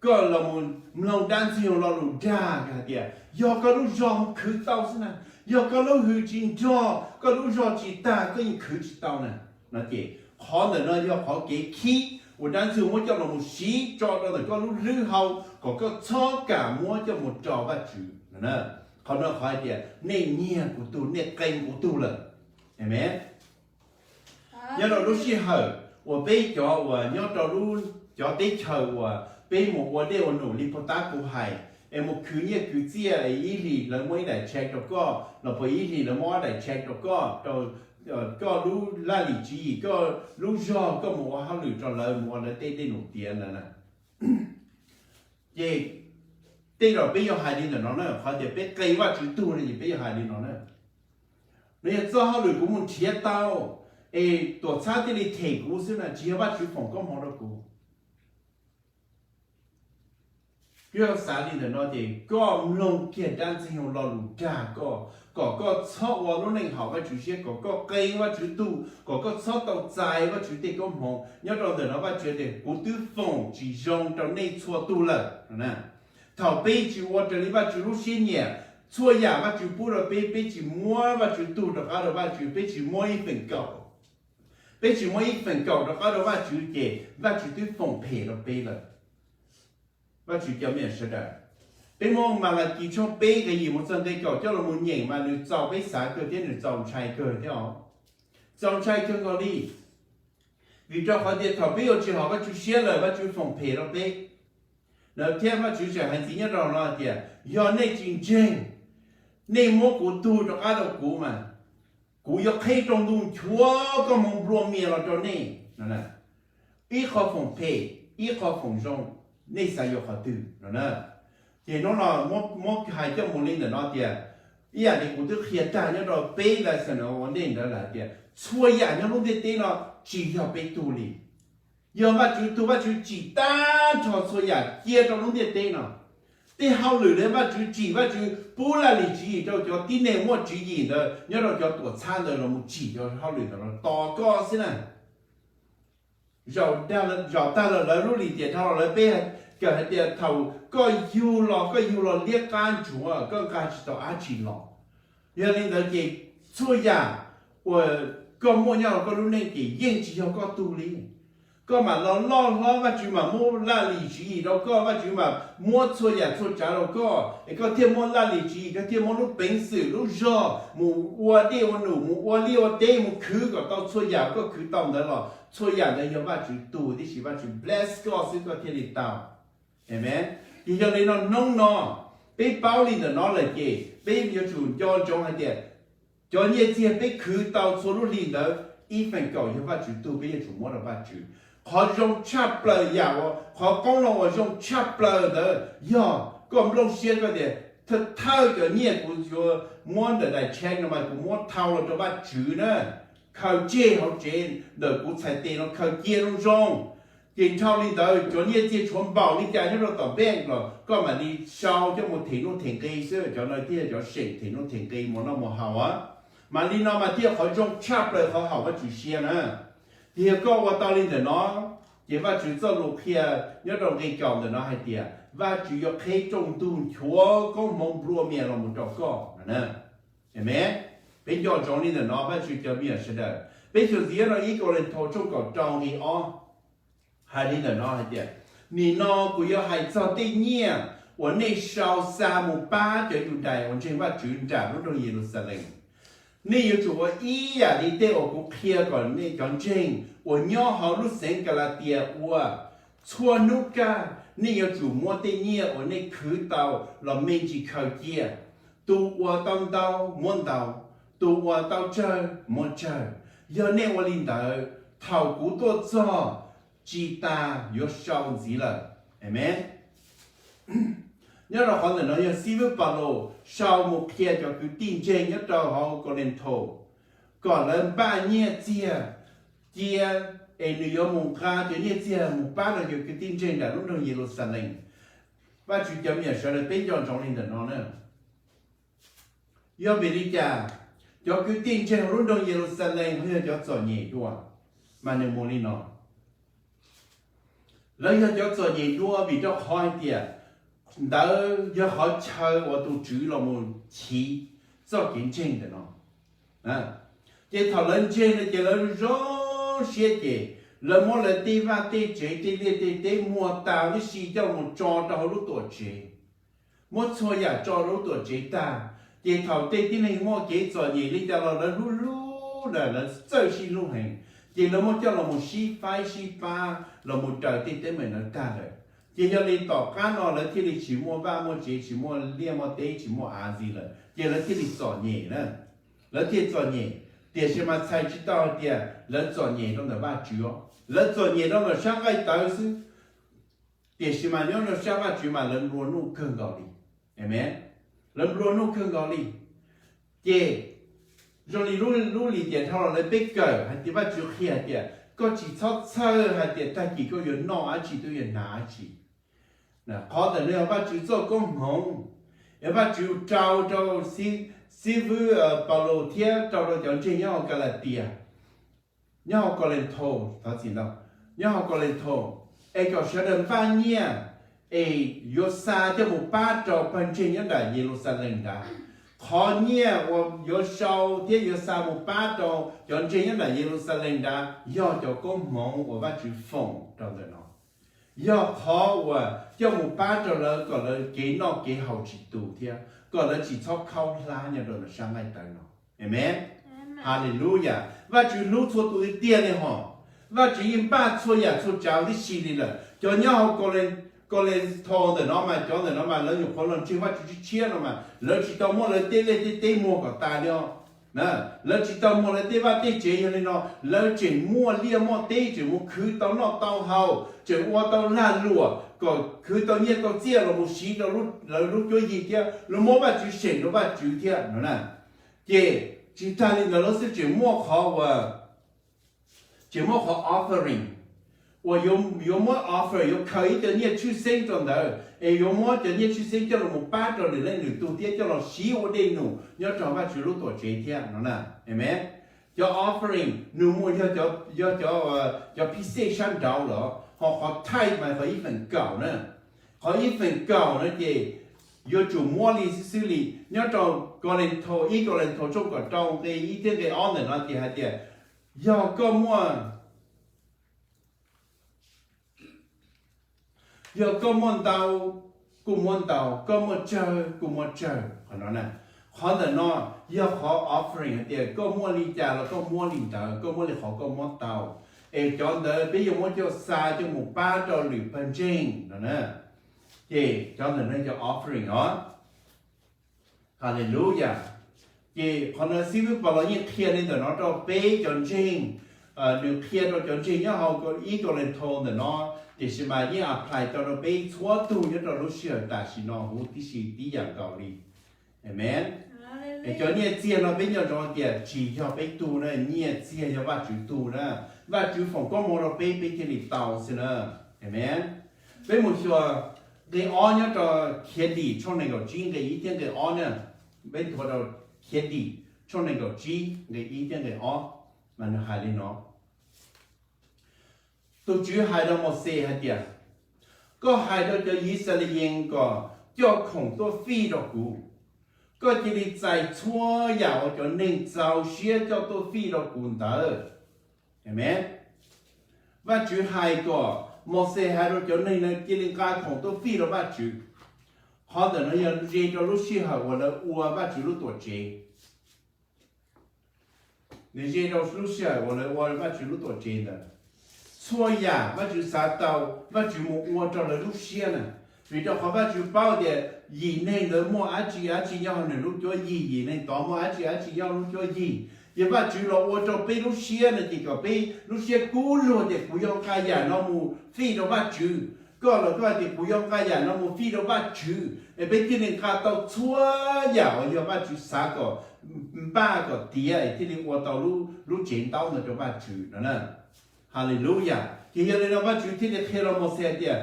Koj los mus mloog dab ntxwg nyoog lo lus dag hais tias yog koj lub zog mus khwv tau xwb na, yog koj lub hws tsis nrog, koj lub zog tsis tag, koj yeej khwv tsis tau na. No ces qhov ntawm no yog qhov kev khib uas dab ntxwg muab coj los mus siv tso rau ntawm koj lub hlwb hau kom koj txhob kam muab coj mus rau Vajtswv no na. Qhov no qhov hais tias nej nyiag kuv tug, nej qee kuv tug lawm. Amees. Nyob rau lub sij hawm uas peb cov uas nyob rau cov teb chaws uas peb mus ua dej ua num li pog tab kuv hais, es mus khwv nyiaj khwv txiaj, ib hlis lawv muab ib daim cheque rau koj los puas ib hlis lawv muab ob daim cheque rau koj, rau koj lub laj lim tswv yim, koj lub zog koj mus ua hauj lwm rau lawv, mus ua lawv tej dej num tiav ntawd na. Ces tej zaum peb yuav hais li ntawm no na, qhov tias peb qee Vajtswv tug no ces peb yuav hais li no na. No yog txoj hauj lwm kuv mus nrhiav tau, es tuam txhab thiaj li them kuv xwb na, tsis yog Vajtswv foom koob hmoov rau kuv. Koj xav li ntawm no ces koj mloog kiag dab ntxwg nyoog lo lus dag koj, kom koj txhob ua lub neej haum Vajtswv siab, kom koj qee Vajtswv tug, kom koj txhob tau txais Vajtswv tej koob hmoov. Nyob rau ntawm no Vajtswv tias kuv twb foom tsis zoo rau nej txhua tug lawm. Thaum peb tsis ua raws li Vajtswv lub siab nyiam, txhua yam Vajtswv pub rau peb, peb tsis muab Vajtswv tug rov qab rau Vajtswv, peb tsis muab ib feem kaum, peb tsis muab ib feem kaum rov qab rau Vajtswv ces Vajtswv twb foom phem rau peb lawm. Vajtswv cov me nyuam sawv daws, peb muab Malakis tshooj peb nqe yim mus txog nqe kaum coj los mus nyeem mas nws txaus peb xav kawg thiab nws txaus ntshai kawg thiab os. Txaus ntshai kawg nkaus li. Vim rau qhov tias thaum peb yuav tsis haum Vajtswv siab lawm Vajtswv foom phem rau peb. Thiab Vajtswv tseem hais ntxiv nyob rau no hais tias yog nej tsis ntseeg, nej muab kuv tug rov qab rau kuv mas kuv yuav qheb rau ntuj nchuav koob hmoov nplua mias los rau nej. Ib qho foom phem, ib qho foom zoo, nej xav yuav qhov twg no na? Ces hnub no muab hais coj mus li ntawm no tias, ib yam li kuv twb qhia tag nyob rau peb lesson ua ntej ntawd lawm tias txhua yam nyob lub ntiaj teb no tsis yog peb tug li. Yog Vajtswv tug, Vajtswv tsim tag nrho txhua yam cia rau lub ntiaj teb no. Tej hauj lwm li Vajtswv tsim, Vajtswv pub laj lim tswv yim rau cov tib neeg muaj tswv yim ntawd nyob rau cov tuam txhab ntawd los mus tsim cov hauj lwm ntawd los tos koj xwb na. Zaum tag lawm lawv lub lim tiam dhau los lawv peb kawm hais tias thaum koj yug los koj yug los liab qab ntsuav, koj nqa tsis tau dab tsi los. Yog li ntawd ces txhua yam uas koj muaj nyob hauv koj lub neej ces yeej tsis yog koj tug li. Koj mam los loj hlob Vajtswv mam muab laj lim tswv yim rau koj, Vajtswv mam muab txhua yam txhua tsav rau koj es koj thiaj muaj laj lim tswv yim, koj thiaj muaj lub peev xwm lub zog mus ua dej ua num, mus ua liaj ua teb, mus khwv kom tau txhua yam koj khwv tau ntawd los txhua yam ntawd yog Vajtswv tug tib si, Vajtswv bless koj xwb koj thiaj li tau. Amees. Ces yog li no hnub no peb paub li ntawm no lawm ces peb yuav tsum nco ntsoov hais tias cov nyiaj txiag peb khwv tau txhua lub hli ntawd ib feem kaum yog Vajtswv tug, peb yuav tsum muab rau Vajtswv. Qhov zoo tshaj plaws yam uas, qhov qoob loo uas zoo tshaj plaws ntawd yog koj nplooj siab koj tias thawj thawj cov nyiaj kuv yuav muab ntawm daim cheque no mas kuv muab thau los rau Vajtswv na, khaws tseg hauv tsev ntawm kuv txhais tes no khaws cia zoo zoo. Ces dhau li ntawd cov nyiaj txiag tshuav npaum li cas nyob rau tom bank los koj mam li sau coj mus them nuj them nqi xwb, cov no thiaj cov seem them nuj them nqi mus noj mus haus. Mas li no mas thiaj qhov zoo tshaj plaws qhov haum Vajtswv siab na. Tiag koj ua tau li ntawm no, Ces Vajtswv txoj lus qhia nyob rau nqe kaum ntawm no hais tias Vajtswv yuav qheb rooj ntug nchuav koob hmoov nplua mias los mus rau koj no na. Amees. Peb nco ntsoov li ntawm no, Vajtswv cov me nyuam sawv daws, peb xyuas ntxiv rau ib Kauleethaus tshooj kaum rau nqe ob, hais li ntawm no hais tias, nim no kuv yuav hais txog tej nyiaj uas nej sau xa mus pab cov Yudais uas ntseeg Vajtswv nram lub nroog Yeluxalees. Nej yuav tsum ua ib yam li tej uas kuv qhia kom nej cov ntseeg uas nyob hauv lub xeev Kalatias ua. Txhua hnub kaj nej yuav tsum muab tej nyiaj uas nej khwv tau los me ntsis khaws cia. Tus ua tau ntau muab ntau, tus ua tau tsawg muab tsawg. Yog nej ua li ntawd, thaum kuv tuaj txog, tsis tas yuav sau ntxiv lawm. Amees. Nyob rau qhov ntawm no yog xib hwb Paulus sau mus qhia cov kwv tij ntseeg nyob rau hauv Kauleethaus kom lawv npaj nyiaj txiag cia, es nws yuav mus nqa cov nyiaj txiag mus pab rau cov kwv tij ntseeg nram lub nroog Yeluxalees. Vajtswv cov me nyuam sawv daws, peb nco ntsoov li ntawm no na. Yog vim li cas cov kwv tij ntseeg hauv lub nroog Yeluxalees ho yog cov txom nyem dua? Mas nws mus li no, lawv yog cov txom nyem dua vim rau qhov hais tias ntawd yog qhov chaw uas tus Tswv los mus chiv txoj kev ntseeg ntawm no. Ces thaum lawv ntseeg no ces lawv zoo siab ces lawv muab lawv tej vaj tej tsev, tej liaj tej teb muag tas tib si coj mus tso rau hauv lub tuam tsev. Muab txhua yam tso rau lub tuam tsev tag, ces thaum tej tib neeg muaj kev txom nyem li cas los lawv hlub hlub na, lawv txawj sib hlub heev, ces lawv muab coj los mus sib faib sib pab los mus raws tej teeb meem ntawd tag lawm. Ces yog li tom qab no lawv thiaj li tsis muaj vaj muaj tsev, tsis muaj liaj muaj teb, tsis muaj av ntxiv lawm, ces lawv thiaj li txom nyem na. Lawv thiaj txom nyem, tiam sis mas txhais tsis tau hais tias lawv txom nyem rau ntawm Vajtswv os. Lawv txom nyem rau ntawm sab nqaij tawv xwb, tiam sis mas nyob rau sab Vajtswv mas lawv nplua nuj kawg nkaus li. Amees. Lawv nplua nuj kawg nkaus li. Ces zoo li lub lim tiam dhau los lawv peb kawm hais tias Vajtswv qhia hais tias koj tsis txhob txhawj hais tias tag kis koj yuav noj dab tsi, koj yuav hnav dab tsi. Qhov ntawm no yog Vajtswv txoj koob hmoov, es Vajtswv rau rau xib fwb Paulus thiab rau rau cov ntseeg nyob hauv Kalatias, nyob hauv Kauleethaus, thov txim ntau, nyob hauv Kauleethaus, es kom sawv daws npaj nyiaj es yuav xa coj mus pab rau pawg ntseeg nyob nram Yeluxalees nrad. Qhov nyiaj uas yuav sau thiab yuav xa mus pab rau cov ntseeg nyob nram Yeluxalees nrad yog cov koob hmoov uas Vajtswv foom rau ntawm no, yog qhov uas coj mus pab rau lawv kom lawv kev noj kev haus tsis tu thiab kom lawv tsis txhob khaub hlab nyob rau ntawm sab nqaij tawv no. Amees. Haleluyas, Vajtswv hlub txhua tus tiag tiag li hos. Vajtswv yeej npaj txhua yam txhua tsav tib si li lawm. Cov nyob hauv Kauleethaus ntawm no mas, cov ntawm no mas lawv nyuam qhuav los ntseeg Vajtswv tshiab tshiab no mas lawv tsis tau muab lawv tej liaj tej teb muag kom tas li os. Lawv tsis tau muag lawv tej vaj tej tsev, yog li no lawv tseem muaj liaj muaj teb, tseem mus khwv tau noj tau haus, tseem ua tau lag luam kom khwv tau nyiaj tau txiaj los mus siv rau lawv lub cuab yig thiab lawv muab Vajtswv seem rau Vajtswv thiab no na. Ces tsis tag li ntawd lawv xwb tseem muaj qhov uas, tseem muaj qhov offering uas yuav muab offer, yuav khaws ib co nyiaj tshwj xeeb rau ntawd es yuav muab cov nyiaj tshwj xeeb coj los mus pab rau lwm leej lwm tus thiab coj los siv ua dej num nyob rau Vajtswv lub tuam tsev thiab no na. Amees. Cov offering nws muaj yog, yog cov, cov phij xej sab nraud lawm, ho qhov tithe mas qhov ib feem kaum na. Qhov ib feem kaum no ces yuav tsum muab li xwb xwb li. Nyob rau Kauleethaus, ib Kauleethaus tshooj kaum rau nqe ib thiab nqe ob ntawm no ces hais tias yog koj muaj, yog koj muaj ntau kuj muab ntau, koj muaj tsawg kuj muab tsawg. Qhov no, qhov ntawm no yog qhov offering hais tias koj muaj li cas los koj muab li ntawd, koj muab li qhov koj muab tau. Es cov ntawd peb yuav muab coj xa coj mus pab rau lwm pawg ntseeg no na. Ces cov ntawm no cov offering os. Haleluyas. Ces qhov no xib fwb Paulus yeej qhia li ntawm no rau peb cov ntseeg, nws qhia rau cov ntseeg nyob hauv ib Kauleethaus ntawm no, tiam sis mas yeej apply tau rau peb txhua tus nyob rau lub sij hawm tam sim no huv tib si tib yam nkaus li. Amees. Es cov nyiaj txiag no peb nco ntsoov tias tsis yog peb tug na, nyiaj txiag yog Vajtswv tug na. Vajtswv foom koob hmoov rau peb, peb thiaj li tau xwb na. Amees. Peb mus xyuas nqe ob nyob rau Khiav Dim tshooj nees nkaum tsib nqe ib thiab nqe ob na. Peb nthuav rau Khiav Dim tshooj nees nkaum tsib nqe ib thiab nqe ob, mas nws hais li no: Tus Tswv hais rau Mauxes hais tias, koj hais rau cov Yixalayees kom coj khoom tuaj fij rau kuv. Koj cia li txais txhua yam uas cov neeg txaus siab coj tuaj fij rau kuv ntawd. Amees. Vajtswv hais kom Mauxes hais rau cov neeg na cia li nqa khoom tuaj fij rau Vajtswv. Qhov ntawm no yog ze rau lub sij hawm uas lawv ua Vajtswv lub tuam tsev. Nws ze rau lub sij hawm uas lawv ua Vajtswv lub tuam tsev ntawd. Txhua yam Vajtswv xav tau, Vajtswv mus ua rau lawv lub siab na. Vim rau qhov Vajtswv paub tias yim neeg ntawd muaj dab tsi dab tsi nyob hauv nws lub cuab yig, yim neeg tod muaj dab tsi dab tsi nyob lub cuab yig. Ces Vajtswv los ua rau peb lub siab no ces kom peb lub siab kub lug tias kuv yuav nqa yam no mus fij rau Vajtswv. Koj los koj hais tias kuv yuav nqa yam no mus fij rau Vajtswv, es peb thiaj li nqa tau txhua yam uas yog Vajtswv xav kom npaj kom tiav es thiaj li ua tau lub tsev ntaub ntawd rau Vajtswv no. Haleluyas. Ces yog li no Vajtswv thiaj li qhia rau Mauxes hais tias,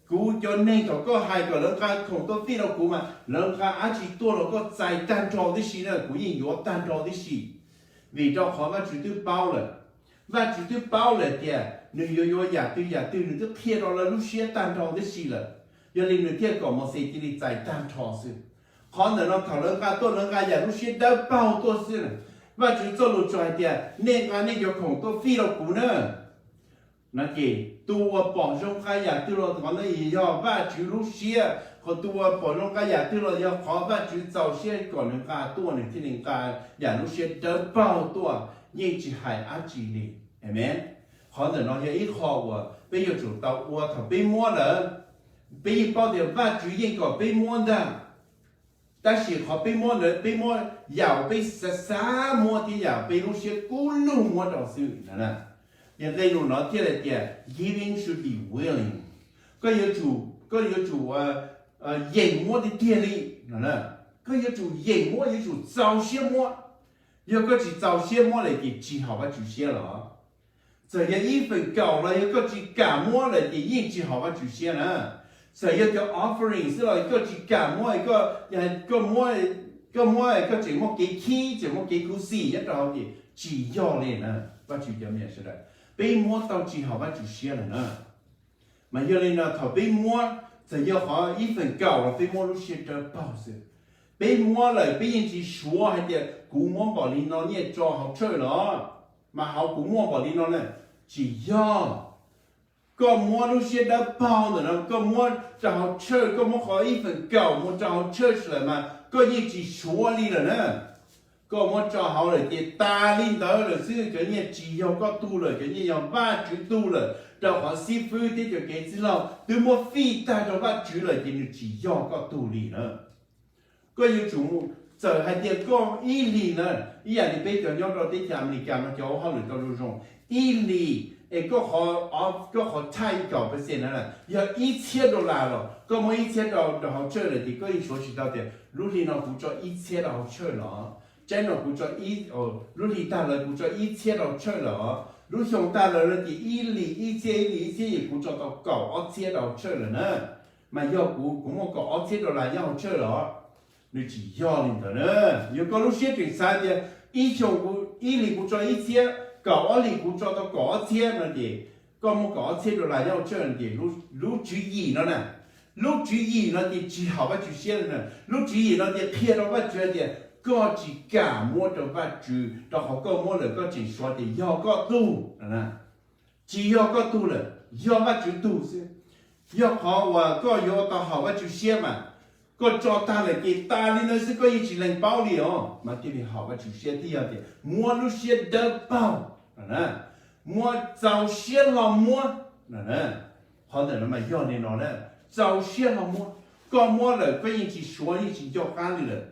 kuv cov neeg thaum koj hais kom lawv nqa khoom tuaj fij rau kuv mas lawv nqa dab tsi tuaj los koj txais tag nrho tib si na, kuv yeej yuav tag nrho tib si. Vim rau qhov Vajtswv twb paub lawm. Vajtswv twb paub lawm tias nws yuav yuav yam twg yam twg, nws twb qhia rau lawv lub siab tag nrho tib si lawm. Yog li nws thiaj kom Mauxes cia li txais tag nrho xwb. Qhov ntawm no thaum lawv nqa tuaj lawv nqa yam lub siab dawb paug tuaj xwb. Vajtswv txoj lus tsuas hais tias nej nqa nej cov khoom tuaj fij rau kuv na. No ces tus uas pom zoo nqa yam twg los qhov ntawd yog Vajtswv lub siab, qhov tus uas pom zoo nqa yam twg los yog qhov Vajtswv txaus siab kom nws nqa tuaj, nws thiaj li nqa yam lub siab dawb paug tuaj, yeej tsis hais dab tsi li. Amees. Qhov ntawm no yog ib qho uas peb yuav tsum tau ua thaum peb muab lawm. Peb yeej paub tias Vajtswv yeej kom peb muab ntag, tab sis qhov peb muab ntawd peb muab yam uas peb xav xav muab thiab yam peb lub siab kub lug muab rau xwb. Ces nqe lus no thiaj li tias giving should be willing. Koj yuav tsum, koj yuav tsum yeem muab tiag tiag li. Koj yuav tsum yeem muab, yuav tsum txaus siab muab. Yog koj tsis txaus siab muab lawm ces tsis haum Vajtswv siab los. Txawm yog ib feem kaum los yog koj tsis kam muab lawm ces yeej tsis haum Vajtswv siab na. Txawm yog cov offering xwb los koj tsis kam muab, koj muab, koj tseem muaj kev khib, tseem muaj kev khuv xim nyob rau hauv ces tsis yog li na. Vajtswv cov me nyuam sawv daws, peb muab tau tsis haum Vajtswv siab lawm na. Mas yog li no thaum peb muab, txawm yog qhov ib feem kaum los peb muab lub siab dawb paug xwb. Peb muab lawm peb yeej tsis suav hais tias kuv muab npaum li no nyiaj tso hauv church los, mas hauv kuv muaj npaum li no na. Tsis yog. Koj muab lub siab dawb paug ntawm no koj muab rau hauv church, koj muab qhov ib feem kaum mus rau hauv church lawm mas koj yeej tsis suav li lawm na. Koj muab tso hauv lawm ces tas li ntawd lawm xwb, cov nyiaj tsis yog koj tug lawm, cov nyiaj yog Vajtswv tug lawm, rau qhov xib fwb thiab cov kev txwj laug twb muab fij tag rau Vajtswv lawm ces nws tsis yog koj tug li na. Koj yuav tsum, txawm hais tias koj ib hlis na, ib yam li peb cov nyob rau teb chaws Amelikas no cov ua hauj lwm tau zoo zoo, ib hlis es koj qhov tithe kaum percent na, yog ib txhiab dollar los koj muab ib txhiab rau rau hauv church lawm ces koj yeej suav tsis tau tias lub hli no kuv tso ib txhiab rau hauv church los, tsaib no kuv tso, lub hli tag lawm kuv tso ib txhiab rau church los, lub xyoo tag lawm no ces ib hlis ib txhiab ib hlis ib txhiab ces kuv tso tau kaum ob txhiab rau hauv church lawm na. Mas yog kuv, kuv muaj kaum ob txhiab dollar nyob hauv church los? Nws tsis yog li ntawd na. Yog koj lub siab tseem xav tias ib xyoo kuv, ib hlis kuv tso ib txhiab, kaum ob hlis kuv tso tau kaum ob txhiab no ces koj muaj kaum ob txhiab dollar nyob hauv church no ces lub tswv yim no na, lub tswv yim no ces tsis haum Vajtswv siab li na. Lub tswv yim no ces qhia rau Vajtswv hais tias koj tsis kam muab rau Vajtswv, rau qhov koj muab lawm koj tseem suav tias yog koj tug. Tsis yog koj tug lawm, yog Vajtswv tug xwb. Yog qhov uas koj yuav tau haum Vajtswv siab mas, koj tso tag lawm ces tas li ntawd xwb, koj yeej tsis lees paub li os, mas thiaj li haum Vajtswv siab thiab yog tias muab lub siab dawb paug, muab txaus siab hlo muab. Qhov ntawm no mas yog li no na, txaus siab hlo muab. Koj muab lawm koj yeej tsis suav yeej tsis nco qab li lawm.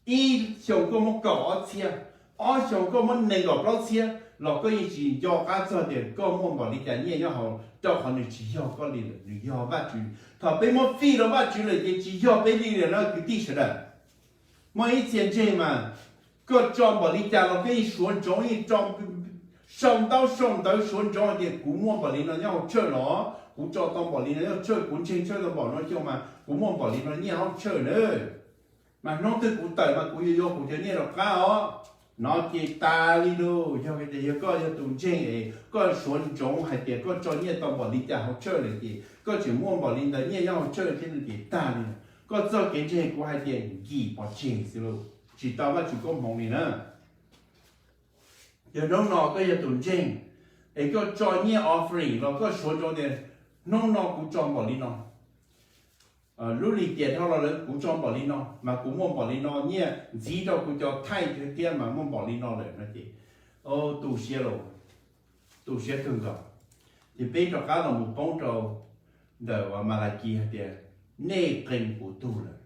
Ib xyoo koj muab kaum ob txhiab, ob xyoo koj muab nees nkaum plaub txhiab los koj yeej tsis nco qab txog tias koj muaj npaum li cas nyiaj nyob hauv, rau qhov nws tsis yog koj li lawm, nws yog Vajtswv. Thaum peb muab fij rau Vajtswv lawm ces tsis yog peb li lawm na kwv tij sawv daws. Muaj ib txhia ntseg mas, koj tso npaum li cas los koj yeej suav ntsoov, yeej tso sau ntaub sau ntawv suav ntsoov tias kuv muaj npaum li no nyob hauv church los, kuv tso tau npaum li no nyob hauv church, kuv ntseeg church tau npaum no xyoo mas kuv muaj npaum li no nyiaj hauv church na. Mas hnub twg kuv tawm mas kuv yuav yuav kuv cov nyiaj rov qab os. No ces tas li lauj. Yog tias yog koj yog tus ntseeg es koj suav ntsoov hais tias koj tso nyiaj tau npaum li cas hauv church lawm ces koj tseem muaj npaum li ntawd nyiaj nyob hauv church thiab no ces tas li. Koj txoj kev ntseeg kuv hais tias nkim pov tseg xwb lauj, tsis tau Vajtswv koob hmoov li na. Yog hnub no koj yog tus ntseeg es koj tso nyiaj offering los koj suav ntsoov tias hnub no kuv tso npaum li no, lub lim tiam dhau los lawm kuv tso npaum li no mas kuv muaj npaum li no nyiaj ntxiv rau kuv cov tithe thiab mas muaj npaum li no lawm no ces tu siab lauj, tu siab kawg nkaus. Ces peb rov qab los mus poob rau ntawm Malakis hais tias nej qee kuv tug lawm,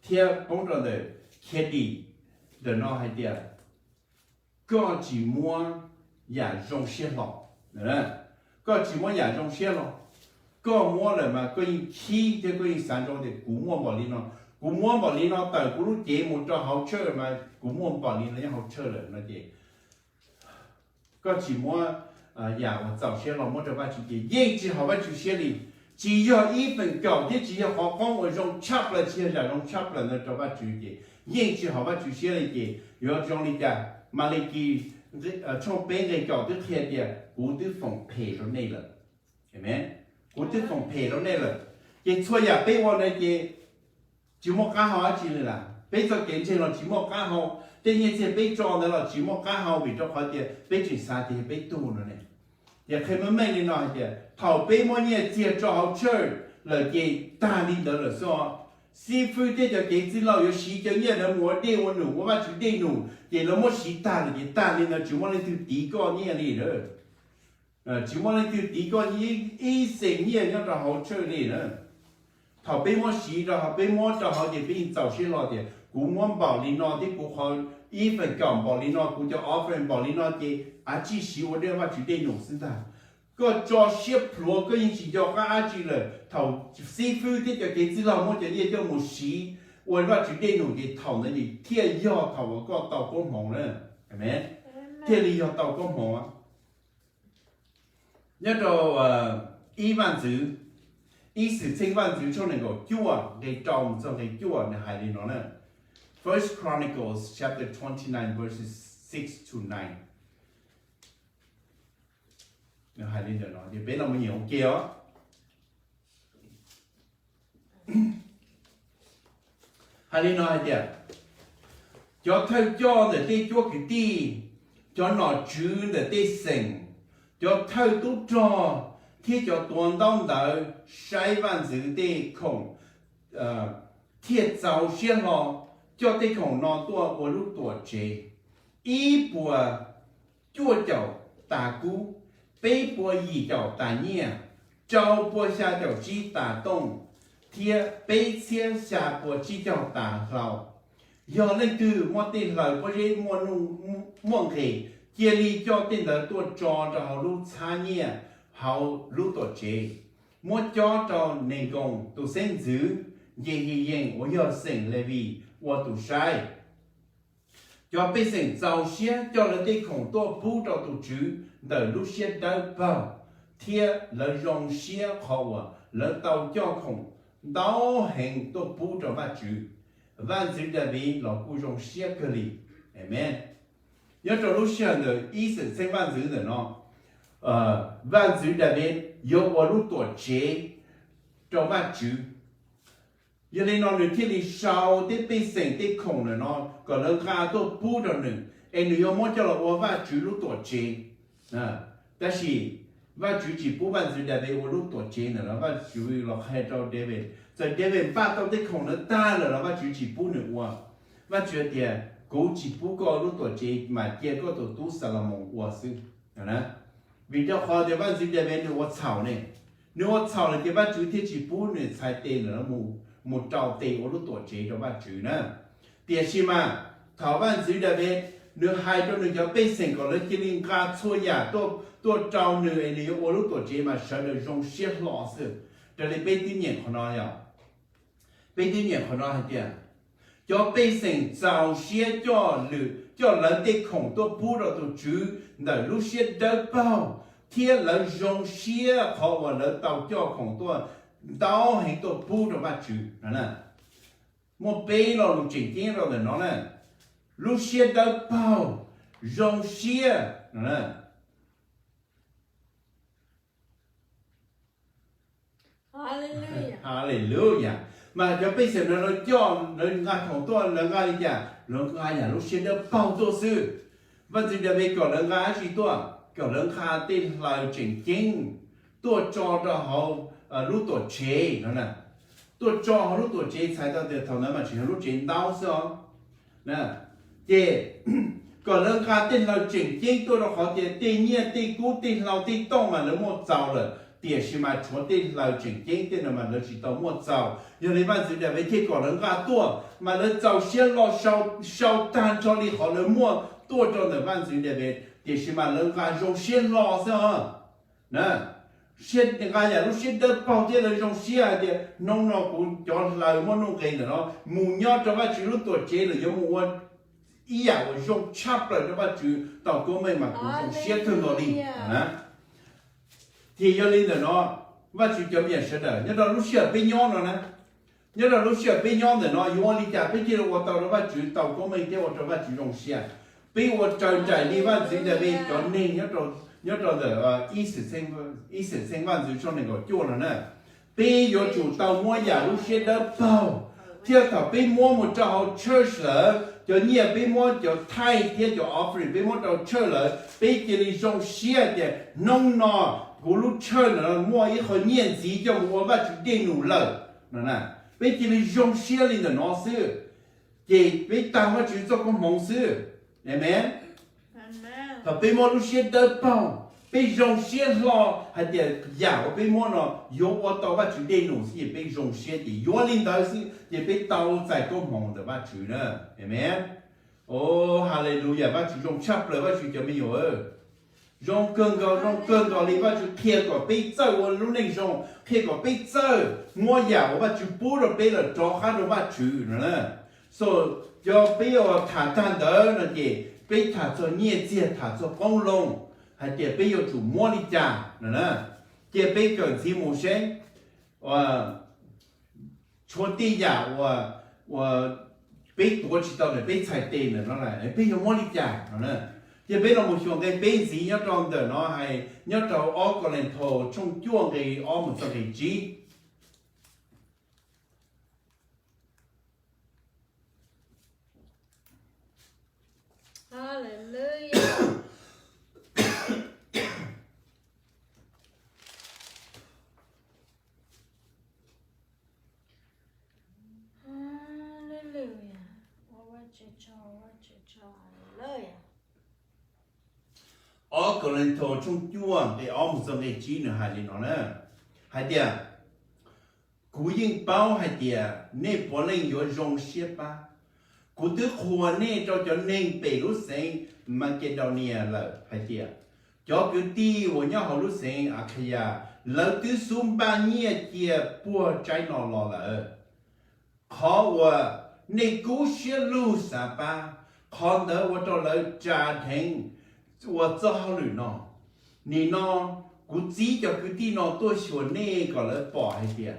thiab poob rau ntawm Khiav Dim ntawm no hais tias koj tsis muab yam zoo siab hlo, koj tsis muab yam zoo siab hlo. Koj muab lawm mas koj yeej khib thiab koj yeej xav ntsoov tias kuv muaj npaum li no, kuv muab npaum li no tawm kuv lub cev mus rau hauv church mas kuv muaj npaum li no nyob hauv church lawm no ces koj tsis muab yam uas txaus siab hlo muab rau Vajtswv ces yeej tsis haum Vajtswv siab li. Tsis yog ib feem kaum thiab tsis yog qhov qoob uas zoo tshaj plaws, tsis yog yam zoo tshaj plaws ntawd rau Vajtswv ces yeej tsis haum Vajtswv siab li. Ces yuav zoo li cas? Malakis tshooj peb nqe kaum twb qhia tias kuv twb foom phem rau nej lawm. Kuv twb foom phem rau nej lawm. Ces txhua yam peb ua ntawd ces tsis muaj qab hau dab tsi li lawm. Peb txoj kev ntseeg los tsis muaj qab hau, tej nyiaj txiag peb tso ntawd los tsis muaj qab hau vim rau qhov tias peb tseem xav tias yog peb tug no ne. Ces qhia meej meej li no hais tias thaum peb muab nyiaj txiag tso hauv church lawm ces tag li ntawd lawm xwb os. Xib fwb thiab cov kev txwj laug yuav siv cov nyiaj ntawd mus ua dej ua num, ua Vajtswv dej num ces lawv muab siv tag lawm ces tag li ntawd, tsis muaj leej twg tiv koj nyiaj li lawm. Tsis muaj leej twg tiv koj ib xees nyiaj nyob rau hauv church li na. Thaum peb muab siv rau hauv, peb muab rau hauv ces peb yeej txaus siab hlo tias kuv muab npaum li no thiab kuv qhov ib feem kaum npaum li no, kuv cov offering npaum li no ces av tsij siv ua dej, Vajtswv dej num xwb ntag. Koj tso siab plhuav, koj yeej tsis nco qab dab tsi lawm. Thaum xib fwb thiab cov kev txwj laug muab cov nyiaj coj mus siv ua Vajtswv dej num ces thaum ntawd thiaj yog thaum uas koj tau koob hmoov na. Thiaj li yog tau koob hmoov. Nyob rau ib Vaj Ntxwv, ib Xwmtxheej Vaj Ntxwv tshooj nees nkaum cuaj nqe rau mus txog nqe cuaj nws hais li no na. First Chronicles chapter twenty nine verses six to nine. Nws hais li ntawm no ces peb los mus nyeem ua ke os. Hais li no hais tias, cov thawj coj ntawm tej cuab kwv tij, cov nom tswv ntawm tej xeem, cov thawj tub rog thiab cov tuav ntaub ntawv saib vaj ntxwv tej khoom thiaj txaus siab hlo coj tej khoom no tuaj ua lub tuam tsev: ib puas cuaj caum tas kub, peb puas yim caum tas nyiaj, rau puas xya caum tsib tas tooj, thiab peb txhiab xya puas tsib caug tas hlau. Yog leej twg muaj tej hlaws pob zeb muaj nqes, cia li coj tej ntawd tuaj tso rau hauv lub txhab nyiaj hauv lub tuam tsev, muab cob rau Nenkoos tus xeeb ntxwv Yehiyees uas yog xeem Levis ua tus saib. Cov pej xeem txaus siab coj lawv tej khoom tuaj pub rau tus Tswv ntawm lub siab dawb paug, thiab lawv zoo siab qhov uas lawv tau coj khoom ntau heev tuaj pub rau Vajtswv. Vaj ntxwv Daviv los kuj zoo siab kawg li. Amees. Nyob rau lub sij hawm ntawm ib Xwmtxheej Vaj ntxwv ntawm no, Vaj ntxwv Daviv yuav ua lub tuam tsev rau Vajtswv. Yog li no nws thiaj li sau tej pej xeem tej khoom ntawm no kom lawv nqa tuaj pub rau nws, es nws yuav muab coj los ua Vajtswv lub tuam tsev. Tab sis Vajtswv tsis pub Vaj ntxwv Daviv ua lub tuam tsev ntawm no. Vajtswv los qhia rau Daviv, txawm Daviv npaj tau tej khoom ntawd tag lawm los Vajtswv tsis pub nws ua. Vajtswv tias, kuv tsis pub koj lub tuam tsev, mas cia koj tus tub Xalumoos ua xwb. Vim rau qhov tias vaj ntxwv Daviv nws ua txhaum ne, nws ua txhaum lawm ces Vajtswv thiaj tsis pub nws txhais tes ntawm no mus rau tes ua lub tuam tsev rau Vajtswv na. Tiam sis mas thaum vaj ntxwv Daviv nws hais rau nws cov pej xeem kom lawv cia li nqa txhua yam tuaj rau nws es nws yuav ua lub tuam tsev mas sawv daws zoo siab hlo xwb. Raws li peb twb nyeem qhov no yog, peb twb nyeem qhov no hais tias, cov pej xeem txaus siab coj lawv tej khoom tuaj pub rau tus Tswv ntawm lub siab dawb paug, thiab lawv zoo siab qhov uas lawv tau coj khoom tuaj ntau heev tuaj pub rau Vajtswv no. Muaj peb lo lus tseem ceeb rau ntawm no na. lub siab dawb paug, zoo siab. Haleluya. Mas cov pej xeem no lawv coj, lawv nqa khoom tuaj, lawv nqa li cas? Lawv nqa yam lub siab dawb paug tuaj xwb. Vaj ntxwv Daviv kom lawv nqa dab tsi tuaj? Kom lawv nqa tej hlaws tseem ceeb tuaj tso rau hauv lub tuam tsev no. Tuaj tso hauv lub tuam tsev, txhais tau tias thaum ntawd mas tseem yog lub tsev ntaub xwb os. Ces kom lawv nqa tej hlaws tseem ceeb tuaj rau qhov tias tej nyiaj tej kub tej hlau tej tooj mas lawv muaj txaus lawm, tiam sis mas tshuav tej hlaws tseem ceeb tej no mas lawv tsis tau muaj txaus. Yog li vaj ntxwv Daviv thiaj kom lawv nqa tuaj, mas lawv txaus siab hlo sau tag nrho li qhov lawv muaj tuaj rau ntawm vaj ntxwv Daviv, tiam sis mas lawv nqa zoo siab hlo xwb os. Nqa yam lub siab dawb paug thiab lawv zoo siab hais tias hnub no kuv cov hlaws muaj nuj nqis ntawm no mus nyob rau Vajtswv lub tuam tsev lawm, yuav mus ua ib yam uas zoo tshaj plaws rau Vajtswv tau koob meej mas kuv zoo siab kawg nkaus li. Ces yog li ntawm no, Vajtswv cov me nyuam sawv daws, nyob rau lub sij hawm peb nyob no na, nyob rau lub sij hawm peb nyob ntawm no yuav ua li cas peb thiaj li ua tau rau Vajtswv tau koob meej thiab ua rau Vajtswv zoo siab? Peb ua raws nraim li vaj ntxwv Daviv cov neeg nyob rau ntawm Ib Xwmtxheej Vaj ntxwv tshooj nees nkaum cuaj no na. Peb yuav tsum tau muab yam lub siab dawb paug, thiab thaum peb muab mus rau hauv church lawm, cov nyiaj peb muab, cov tithe thiab cov offering peb muab rau church lawm, peb cia li zoo siab tias hnub no kuv lub church no muaj ib qho nyiaj ntxiv coj mus ua Vajtswv dej num lawm no. Peb cia li zoo siab li ntawm no xwb, ces peb tag Vajtswv txoj koob hmoov xwb. Amees. Thaum peb muaj lub siab dawb paug, peb zoo siab hlo hais tias yam uas peb muab no yuav ua tau Vajtswv dej num xwb, ces peb zoo siab ces yuav li ntawd xwb ces peb tau txais koob hmoov ntawm Vajtswv na. Amees. Haleluya, Vajtswv zoo tshaj plaws Vajtswv cov me nyuam. Zoo kawg nkaus, zoo kawg nkaus li Vajtswv qhia kom peb txawj ua lub neej zoo, qhia kom peb txawj muab yam uas Vajtswv pub rau peb lawm rov qab rau Vajtswv no. So, cov peb ua tham tag ntawd no ces peb tham txog nyiaj txiag, tham txog qoob loo, hais tias peb yuav tsum muab li cas no. Cia peb kawm ntxiv mus seb, tshuav tej yam uas peb tuav tsis tau ntawm peb txhais tes ntawm no lawm, peb yuav muab li cas no. Cia peb los mus xyuas nqe peb ntxiv nyob rau ntawm no, hais nyob rau ob Kauleethaus tshooj cuaj nqe ob mus txog nqe tsib. Ob Kauleethaus tshooj cuaj nqe ob mus txog nqe tsib nws hais li no na, hais tias, kuv yeej paub hais tias nej puav leej yuav zoo siab pab. Kuv twb qhuas nej rau cov neeg pem lub xeev Makedaunias lawm hais tias, cov kwv tij uas nyob hauv lub xeev Akhayas, lawv twb xub npaj nyiaj cia puag tsaib no los lawm. Qhov uas nej kub siab lug xav pab, qhov ntawd ua rau lawv ras dheev ua txoj hauj lwm no. Nim no kuv txib cov kwv tij no tuaj xyuas nej kom lawv pom hais tias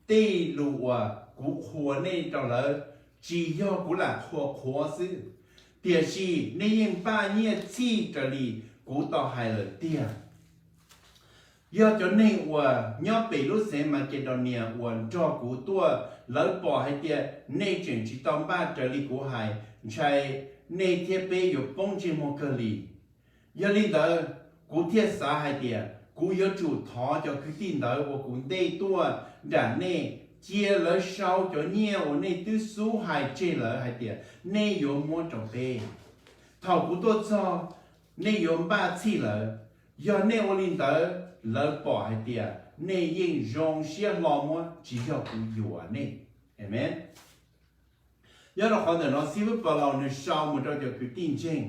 tej lus uas kuv qhuas nej rau lawv tsis yog kuv lam qhuas qhuav xwb, tiam sis nej yeej npaj nyiaj txhij raws li kuv tau hais lawm tiag. Yog cov neeg uas nyob pem lub xeev Makedaunias uas nrog kuv tuaj, lawv pom hais tias nej tseem tsis tau npaj raws li kuv hais, ntshai nej thiab peb yuav poob ntsej muag kawg li. Yog li ntawd, kuv thiaj xav hais tias kuv yuav tsum thov cov kwv tij ntawd uas kuv ntej tuaj nram nej, cia lawv sau cov nyiaj uas nej twb xub hais tseg lawm hais tias nej yuav muab rau peb. Thaum kuv tuaj txog, nej yuav npaj txhij lawv. Yog nej ua li ntawd, lawv pom hais tias nej yeej zoo siab hlo muab, tsis yog kuv yuam nej. Amees. Nyob rau qhov ntawm no xib fwb Paulus nws sau mus rau cov kwv tij ntseeg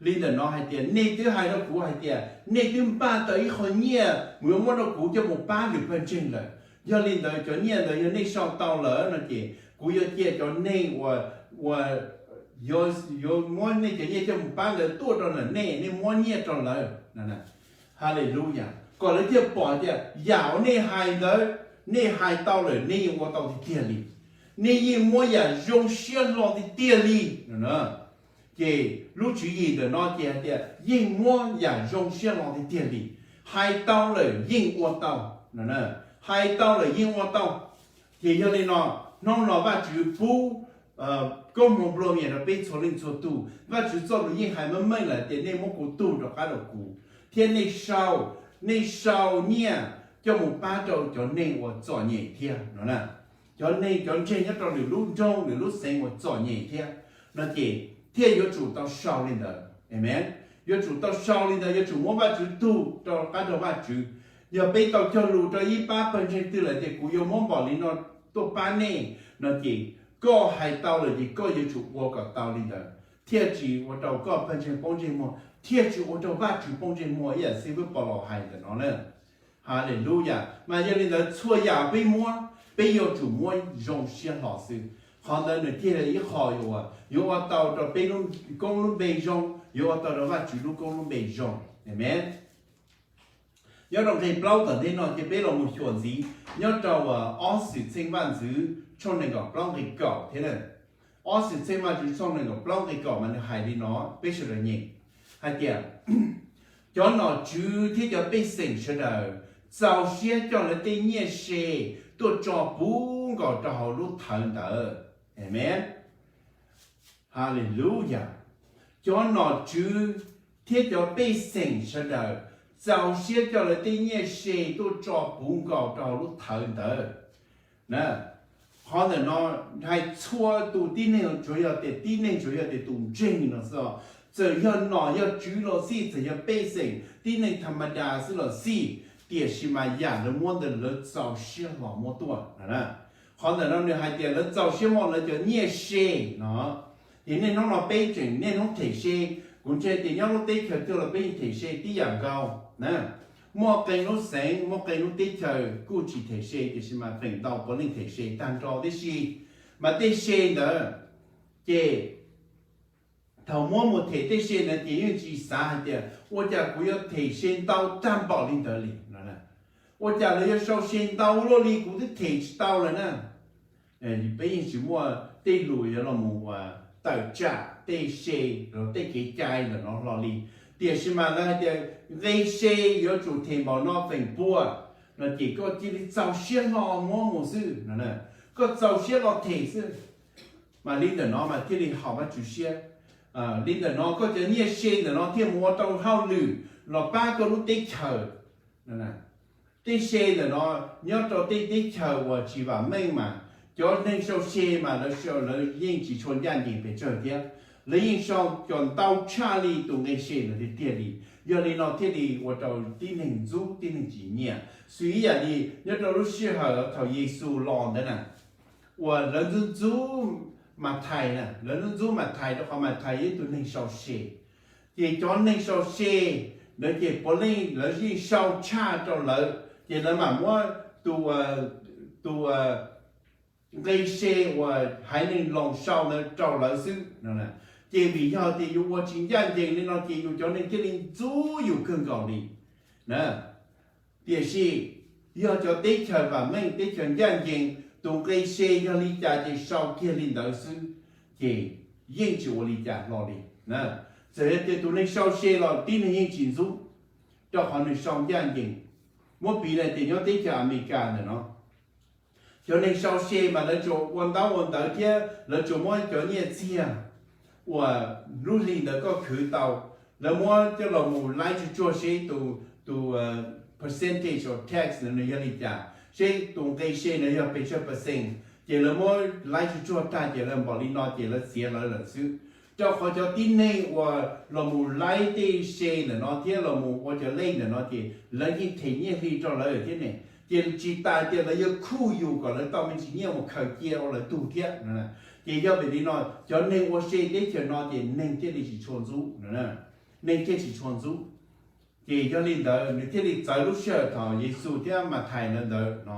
li ntawm no hais tias, nej twb hais rau kuv hais tias nej twb npaj tau ib qho nyiaj mus yuav muab rau kuv coj mus pab lwm pawg ntseeg lawm. Yog li ntawd cov nyiaj ntawd yog nej sau tau lawm no ces kuv yuav cia cov neeg uas, uas yuav muab nej cov nyiaj coj mus pab ntawd tuaj rau ntawm nej, nej muab nyiaj rau lawv. Haleluya. Kom lawv thiaj pom tias yam uas nej hais ntawd, nej hais tau lawm, nej yeej ua tau tiag tiag li. Nej yeej muab yam zoo siab hlo tiag tiag li no na. Ces lub tswv yim ntawm no ces hais tias yeej muab yam zoo siab hlo tiag tiag li. Hais tau lawm yeej ua tau, hais tau lawm yeej ua tau. Ces yog li no, hnub no Vajtswv pub koob hmoov nplua mias rau peb txhua leej txhua tus. Vajtswv txoj lus yeej hais meej meej lawm tias nej muab kuv tug rov qab rau kuv, thiab nej sau, nej sau nyiaj coj mus pab rau cov neeg uas txom nyem thiab no. Cov neeg, cov ntseeg nyob rau lwm lub nroog, lwm lub xeev uas txom nyem thiab no ces thiaj yuav tsum tau sau li ntawd. Amen. Yuav tsum tau sau li ntawd, yuav tsum muab Vajtswv tug rov qab rau Vajtswv. Yog peb tau cog lus rau ib pab pawg ntseeg twg lawm tias kuv yuav muab npaum li no tuaj pab nej no ces koj hais tau lawm ces koj yuav tsum ua kom tau li ntawd, thiaj tsis ua rau koj pawg ntseeg poob ntsej muag, thiaj tsis ua rau Vajtswv poob ntsej muag, ib yam xib fwb Paulus hais ntawm no na. Haleluyas. Mas yog li ntawd txhua yam peb muab, peb yuav tsum muab zoo siab hlo xwb. Qhov ntawd nws thiaj li ib qho yuav ua tau rau peb lub koob lub npe zoo, yuav ua tau rau Vajtswv lub koob lub npe zoo. Amen. Nyob rau nqe plaub tom ntej no ces peb los mus xyuas ntxiv nyob rau ob Xwmtxheej Vaj Ntxwv tshooj nees nkaum plaub nqe kaum thiab na. Ob Xwmtxheej Vaj Ntxwv tshooj nees nkaum plaub nqe kaum mas nws hais li no, peb sawv daws nyeem hais tias, cov nom tswv thiab cov pej xeem sawv daws txaus siab coj lawv tej nyiaj se tuaj tso puv nkaus rau hauv lub thawv ntawd. Amen. Haleluyas. Cov nom tswv thiab cov pej xeem sawv daws txaus siab coj lawv tej nyiaj se tuaj tso puv nkaus rau hauv lub thawv ntawd. Qhov ntawm no hais txhua tus tib neeg, tsuas yog tias tib neeg tsuas yog tias tus ntseeg no xwb. Txawm yog nom yog tswv los xij, txawm yog pej xeem tib neeg tham ma das xwb los xij, tiam sis mas yam lawv muab ntawd lawv txaus siab hlo muab tuaj. Qhov ntawm no nws hais tias lawv txaus siab muab lawv cov nyiaj se no. Ces niaj hnub no peb tseem niaj hnub them se, kuv ntseeg tias nyob lub teb chaws twg los peb yeej them se tib yam nkaus na. Muaj qee lub xeev, muaj qee lub teb chaws kuj tsis them se, tiam sis mas feem ntau puav leej them se tag nrho tib si. Mas tej se ntawd ces thaum muab mus them tej se ntawd ces yeej tsis xav hais tias ua cas kuv yuav them se ntau tag npaum li ntawd li. Ua cas lawv yuav sau se ntau luaj li kuv twb them tsis tau lawm na. Peb yeej tsis muaj tej lus yuav los mus tawm tsam tej se los tej kev cai ntawm no hlo li. Tiam sis mas lawv hais tias nqe se yuav tsum them npaum no feem pua no ces koj cia li txaus siab hlo muab mus xwb no. Koj txaus siab hlo them xwb. Mas li ntawm no mas thiaj li haum Vajtswv siab. Li ntawm no koj cov nyiaj se ntawm no thiaj mus ua tau hauj lwm los pab koj lub teb chaws. Tej se ntawm no nyob rau tej teb chaws uas tsis vam meej mas cov neeg sau se mas lawv yeej tsis tshua ncaj ncees pes tsawg thiab. Lawv yeej sau cov ntau tshaj li tus nqe se ntawd tiag tiag li. Yog li no thiaj li ua rau tib neeg ntxub tib neeg tsis nyiam. Xws ib yam li nyob rau lub sij hawm thaum Yexus los ntawd na, uas lawv ntxub ntxub Mathais na, lawv ntxub ntxub Mathais rau qhov Mathais yog ib tug neeg sau se. Ces cov neeg sau se ntawd ces puav leej lawv yeej sau tshaj rau lawv, ces lawv mam muab tus, tus nqe se uas haiv neeg Loos sau ntawd rau lawv xwb. Ces vim yog tias yus ua tsis ncaj ncees li no ces yus cov neeg thiaj li ntxub yus kawg nkaus li na. Tiam sis yog cov teb chaws vam meej, teb chaws ncaj ncees, tus nqe se yog li cas ces sau kiag li ntawd xwb, ces yeej tsis ua li cas hlo li. Txawm yog tias tus neeg sau se los tib neeg yeej tsis ntxub, rau qhov nws sau ncaj ncees. Muab piv hais tias nyob teb chaws Amelikas ntawm no, cov neeg sau se mas lawv tsuas ua ntaub ua ntawv thiab lawv tsuas muab cov nyiaj txiag uas lub hli ntawd koj khwv tau, lawv muab coj los mus laib tsuag tsuag seb tus, tus percentage of tax ntawd nws yog li cas, seb tus nqe se ntawd yog pes tsawg percent, ces lawv muab laib tsuag tsuag tag ces lawv npaum li no ces lawv txiav lawv lawm xwb. Rau qhov cov tib neeg uas los mus laib tej se ntawm no thiab los mus ua cov lej ntawm no ces lawv yeej them nyiaj hli rau lawv thiab ne. Ces tsis tas tias lawv yuav khuj yus kom lawv tau me ntsis nyiaj mus khaws cia ua lawv tug thiab. Ces yog vim li no cov neeg ua se teb chaws no ces neeg thiaj li tsis tshua ntxub, neeg thiaj tsis tshua ntxub. Ces yog li ntawd nws thiaj li txawv lub sij hawm thaum Yexus thiab Mathais lawv ntawd no.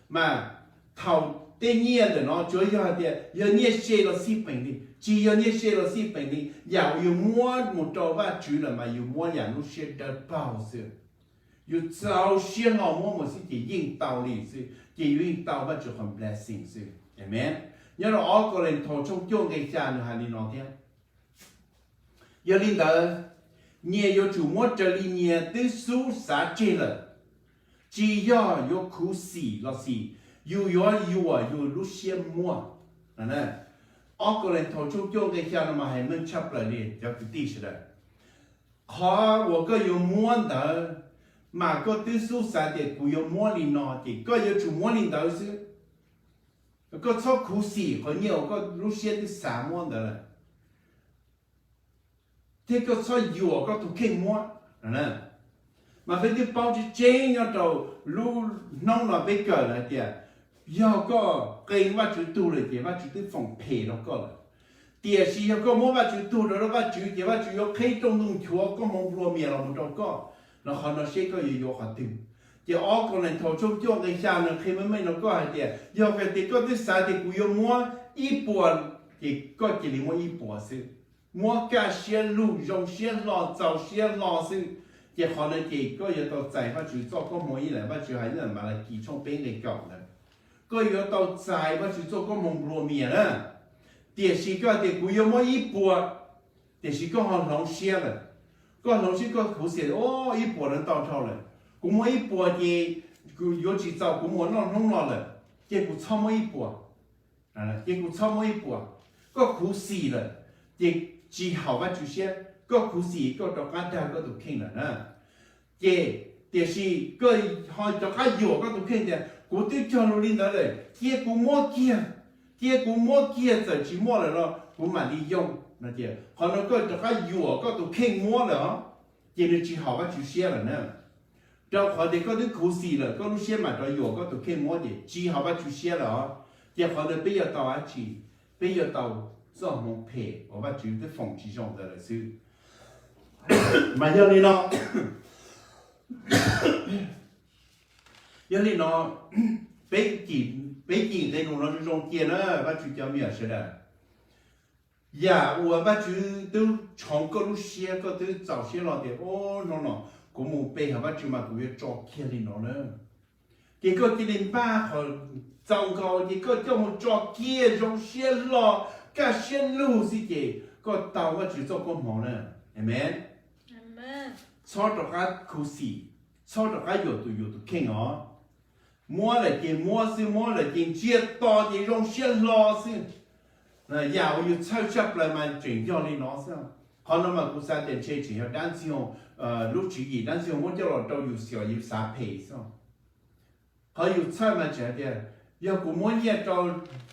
Mas thaum tej nyiaj ntawm no tsuav yog hais tias yog nyiaj se los xij peem li, tsis yog nyiaj se los xij peem li, yam uas yus muab mus rau Vajtswv lawm mas yus muab yam lub siab dawb paug xwb. Yus txaus siab hlo muab mus xwb ces yeej tau li xwb, ces yus yeej tau Vajtswv qhov blessing xwb. Amen. Nyob rau ob Kauleethaus tshooj cuaj nqe xya nws hais li no thiab. Yog li ntawd, nyias yuav tsum muab raws li nyias twb xub xav tseg lawm, tsis yog yuav khuv xim los sis yus yuav yuam yus lub siab muab. Ob Kauleethaus tshooj cuaj nqe xya no mas hais meej tshaj plaws li cov kwv tij sawv daws. Qhov uas koj yuav muab ntawd, mas koj twb xub xav tias kuv yuav muab li no ces koj yuav tsum muab li ntawd xwb. Koj txhob khuv xim qhov nyiaj uas koj lub siab twb xav muab ntawd lawm, thiab koj txhob yuam koj tus kheej muab. Mas peb twb paub tseeb tseeb nyob rau lub hnub no peb kawm lawm hais tias, yog koj qee Vajtswv tug lawm ces Vajtswv twb foom phem rau koj lawm. Tiam sis yog koj muab Vajtswv tug rau rau Vajtswv ces Vajtswv yuav qheb rooj ntuj nchuav koob hmoov nplua mias los mus rau koj, los qhov no seb koj yuav yuav qhov twg. Ces ob Kauleethaus tshooj cuaj nqe xya no qhia meej meej rau koj hais tias yog tias koj twb xav tias kuv yuav muab ib puas, ces koj cia li muab ib puas xwb. Muab kaj siab lug, zoo siab hlo, txaus siab hlo xwb, ces qhov no ces koj yuav tau txais Vajtswv txoj koob hmoov ib yam Vajtswv hais nyob ntawm Malakis tshooj peb nqe kaum ntawd. Koj yuav tau txais Vajtswv txoj koob hmoov nplua mias na. Tiam sis koj hais tias kuv yuav muab ib puas, tiam sis koj ho hloov siab lawm. Koj hloov siab, koj khuv xim, o, ib puas no ntau dhau lawm, kuv muab ib puas ces yuav tsis txaus kuv mus ua noj hnub no lawm, ces kuv txhob muab ib puas. Ces kuv txhob muab ib puas. Koj khuv xim lawm, ces tsis haum Vajtswv siab, koj khuv xim koj rov qab dag koj tus kheej lawm na. Ces tiam sis koj ho rov qab yuam koj tus kheej tias kuv twb cog lus li ntawd lawm, cia kuv muab kiag, cia kuv muab kiag, txawm tsis muaj lawm los kuv mam li yoo. Qhov no koj rov qab yuam koj tus kheej muab lawm os, ces nws tsis haum Vajtswv siab lawm na. Rau qhov tias koj twb khuv xim lawm, koj lub siab mam rov yuam koj tus kheej muab ces tsis haum Vajtswv siab lawm os. Ces qhov ntawd peb yuav tau dab tsi? Peb yuav tau txoj hmoov phem uas Vajtswv twb foom tsis zoo ntawd lawm xwb. Mas yog li no, yog li no, peb cim nqe lus no zoo zoo cia na, Vajtswv cov me nyuam sawv daws. Yam uas Vajtswv twb tshoov koj lub siab, koj twb txaus siab los tias, o, no no, kuv mus pe hawm Vajtswv mas kuv yuav tso kiag li no na. Ces koj cia li npaj qhov txaus nkaus ces koj coj mus tso kiag zoo siab hlo, kaj siab lug xwb ces koj tau Vajtswv txoj koob hmoov na. Amees. Txhob rov qab khuv xim, txhob rov qab yuam tus yuam tus kheej os. Muab lawm ces muab xwb, muab lawm ces ntsiag to ces zoo siab hlo xwb. Yam uas yus txhawj tshaj plaws mas tseem yog li no xwb. Qhov no mas kuv xav tias ntshe tseem yog dab ntxwg lub tswv yim, dab ntxwg muab coj los rau yus xyuas yus xav phem xwb. Qhov yus txhawj mas tseem hais tias, yog kuv muab nyiaj rau,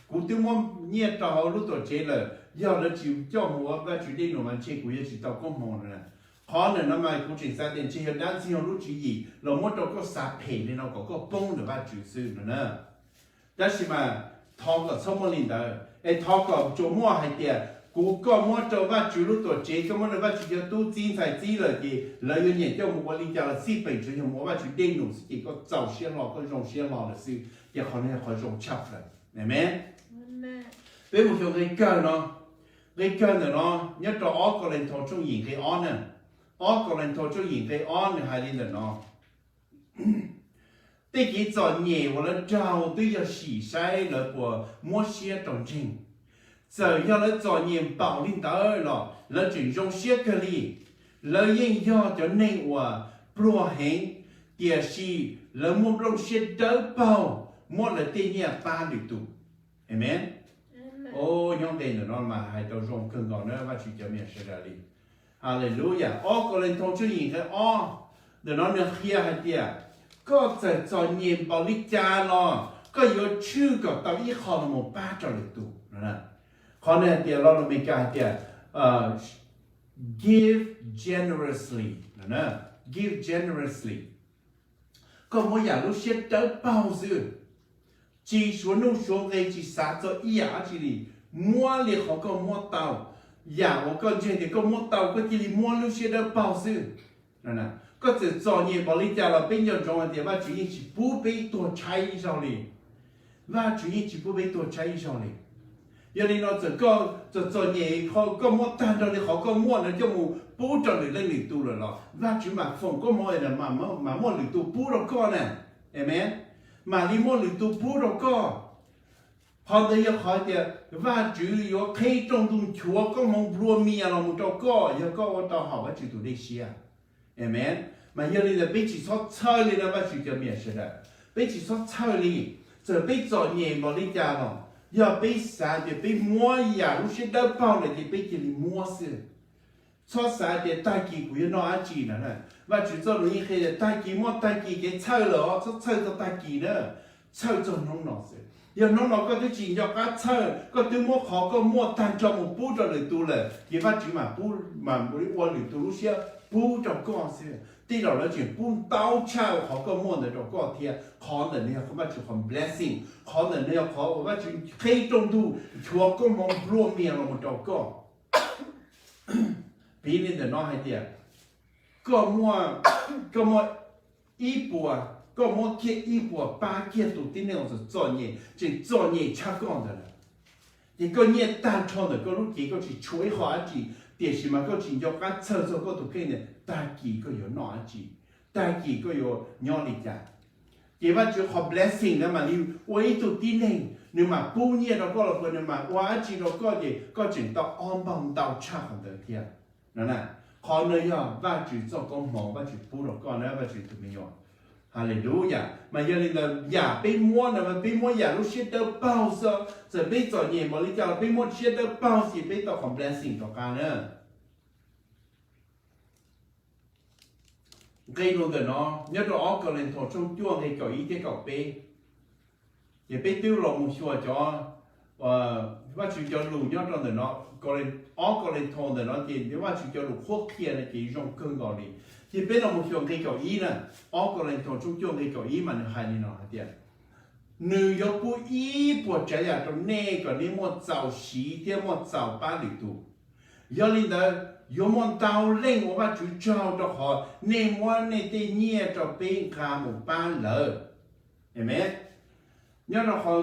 kuv twb muab nyiaj rau hauv lub tuam tsev lawm, yog lawv tsis coj mus ua Vajtswv dej num mas ntshe kuv yuav tsis tau koob hmoov no. Qhov ntawm no mas kuv tseem xav tias ntshe yog dab ntxwg lub tswv yim los muab rau koj xav phem li no kom koj poob ntawm Vajtswv xwb no na. Tab sis mas thov kom txhob muaj li ntawd, es thov kom tsuas muaj hais tias kuv, koj muab rau Vajtswv lub tuam tsev, koj muab rau Vajtswv cov tub txib ntxhais txib lawm ces lawv yuav nyiam coj mus ua li cas los xij peem, tsuas yog mus ua Vajtswv dej num xwb ces koj txaus siab hlo, koj zoo siab hlo lawm xwb, ces qhov no yog qhov zoo tshaj plaws. Amees. Peb mus xyuas nqe kawg no, nqe kawg ntawm no nyob rau ob Kauleethaus tshooj yim nqe ob na. Ob Kauleethaus tshooj yim nqe ob nws hais li ntawm no: Tej kev txom nyem uas lawv raug twb yog sim saib lawv puas muab siab rau ntseeg. Txawm yog lawv txom nyem npaum li ntawd los lawv tseem zoo siab kawg li. Lawv yeej yog cov neeg uas pluag heev, tiam sis lawv muaj nplooj siab dawb paug muab lawv tej nyiaj pab lwm tus. Amees. Nyob nqe ntawm no mas hais tau zoo kawg nkaus na Vajtswv cov me nyuam sawv daws li. Haleluyas. Ob Kauleethaus tshooj yim nqe ob, ntawm no nws qhia hais tias, koj txawm txom nyem npaum li cas los koj yuav tshwj kom tau ib qho los mus pab rau lwm tus. Qhov no hais tias, lo lus Amelikas hais tias, give generously, give generously. Koj muab yam lub siab dawb paug xwb, tsis suav nuj suav nqe, tsis xav txog ib yam dab tsi li, muab li qhov koj muab tau. Yam uas koj ntseeg tias koj muab tau koj cia li muab lub siab dawb paug xwb. Koj txawm txom nyem npaum li cas los peb nco ntsoov hais tias Vajtswv yeej tsis pub peb tuag tshaib ib zaug li. Vajtswv yeej tsis pub peb tuag tshaib ib zaug li. Yog li no txawm koj txom txom nyem, koj muab tag nrho li qhov koj muaj no coj mus pub rau lwm leej lwm tus lawm los Vajtswv mam foom koob hmoov, mam muaj lwm tus pub rau koj na. Amees. Mam li muaj lwm tus pub rau koj. Qhov ntawd yog qhov tias Vajtswv yuav qhib rooj ntug nchuav koob hmoov nplua mias los mus rau koj yog koj ua tau haum Vajtswv tus dej siab. Amees. Mas yog li ntawd peb tsis txhob txhawj li na Vajtswv cov me nyuam sawv daws, peb tsis txhob txhawj li. Txawm peb txom nyem npaum li cas los, yog peb xav tias peb muab yam lub siab dawb paug lawm ces peb cia li muab xwb. Txhob xav tias tag kis kuv yuav noj dab tsi no na. Vajtswv txoj lus yeej qhia tias tag kis muaj tag kis kev txhawj lawm os, txhob txhawj txog tag kis na, txhawj txog hnub no xwb. Yog hnub no koj twb tsis nco qab txhawj, koj twb muab qhov koj muaj tag nrho mus pub rau lwm tus lawm, ces Vajtswv mam pub, mam ua lwm tus lub siab pub rau koj xwb. Tej zaum lawv tseem pub ntau tshaj qhov koj muaj ntawd rau koj thiab. Qhov ntawd nws yog Vajtswv qhov blessing, qhov ntawd nws yog qhov uas Vajtswv qhib rooj ntug nchuav koob hmoov nplua mias los mus rau koj. Piv li ntawm no hais tias koj muaj, koj muaj ib puas, koj muab kiag ib puas pab kiag tus tib neeg uas txom nyem, tseem txom nyem tshaj koj ntawd lawm. Ces koj nyiaj tag nrho ntawm koj lub cev, koj tsis tshuav ib qho dab tsi, tiam sis mas koj tsis nco qab txhawj txog koj tus kheej tias tag kis koj yuav noj dab tsi, tag kis koj yuav nyob li cas. Ces Vajtswv qhov blessing na mam li ua ib tug tib neeg, nws mam pub nyiaj rau koj los puas nws mam ua dab tsi rau koj ces koj tseem tau ob npaug ntau tshaj qhov ntawd thiab. No na, qhov no yog Vajtswv txoj koob hmoov Vajtswv pub rau koj na Vajtswv tus me nyuam. Haleluya. Mas yog li ntawd yam peb muab no mas peb muab yam lub siab dawb paug xwb. Txawm peb txom nyem npaum li cas los peb muab siab dawb paug ces peb tau qhov blessing rov qab na. Nqe lus ntawm no nyob rau ob Kauleethaus tshooj cuaj nqe kaum ib thiab kaum peb. Ces peb twb los mus xyuas cov, Vajtswv cov lus nyob rau ntawm no, ob Kauleethaus ntawm no ces Vajtswv cov lus qhuab qhia no ces zoo kawg nkaus li. Ces peb los mus xyuas nqe kaum ib na, ob Kauleethaus tshooj cuaj nqe kaum ib mas nws hais li no hais tias, nws yuav pub ib puas tsav yam rau nej kom nej muaj txaus siv thiab muaj txaus pab lwm tus. Yog li ntawd, yuav muaj ntau leej ua Vajtswv tsaug rau qhov nej muab nej tej nyiaj rau peb nqa mus pab lawv. Amees. Nyob rau qhov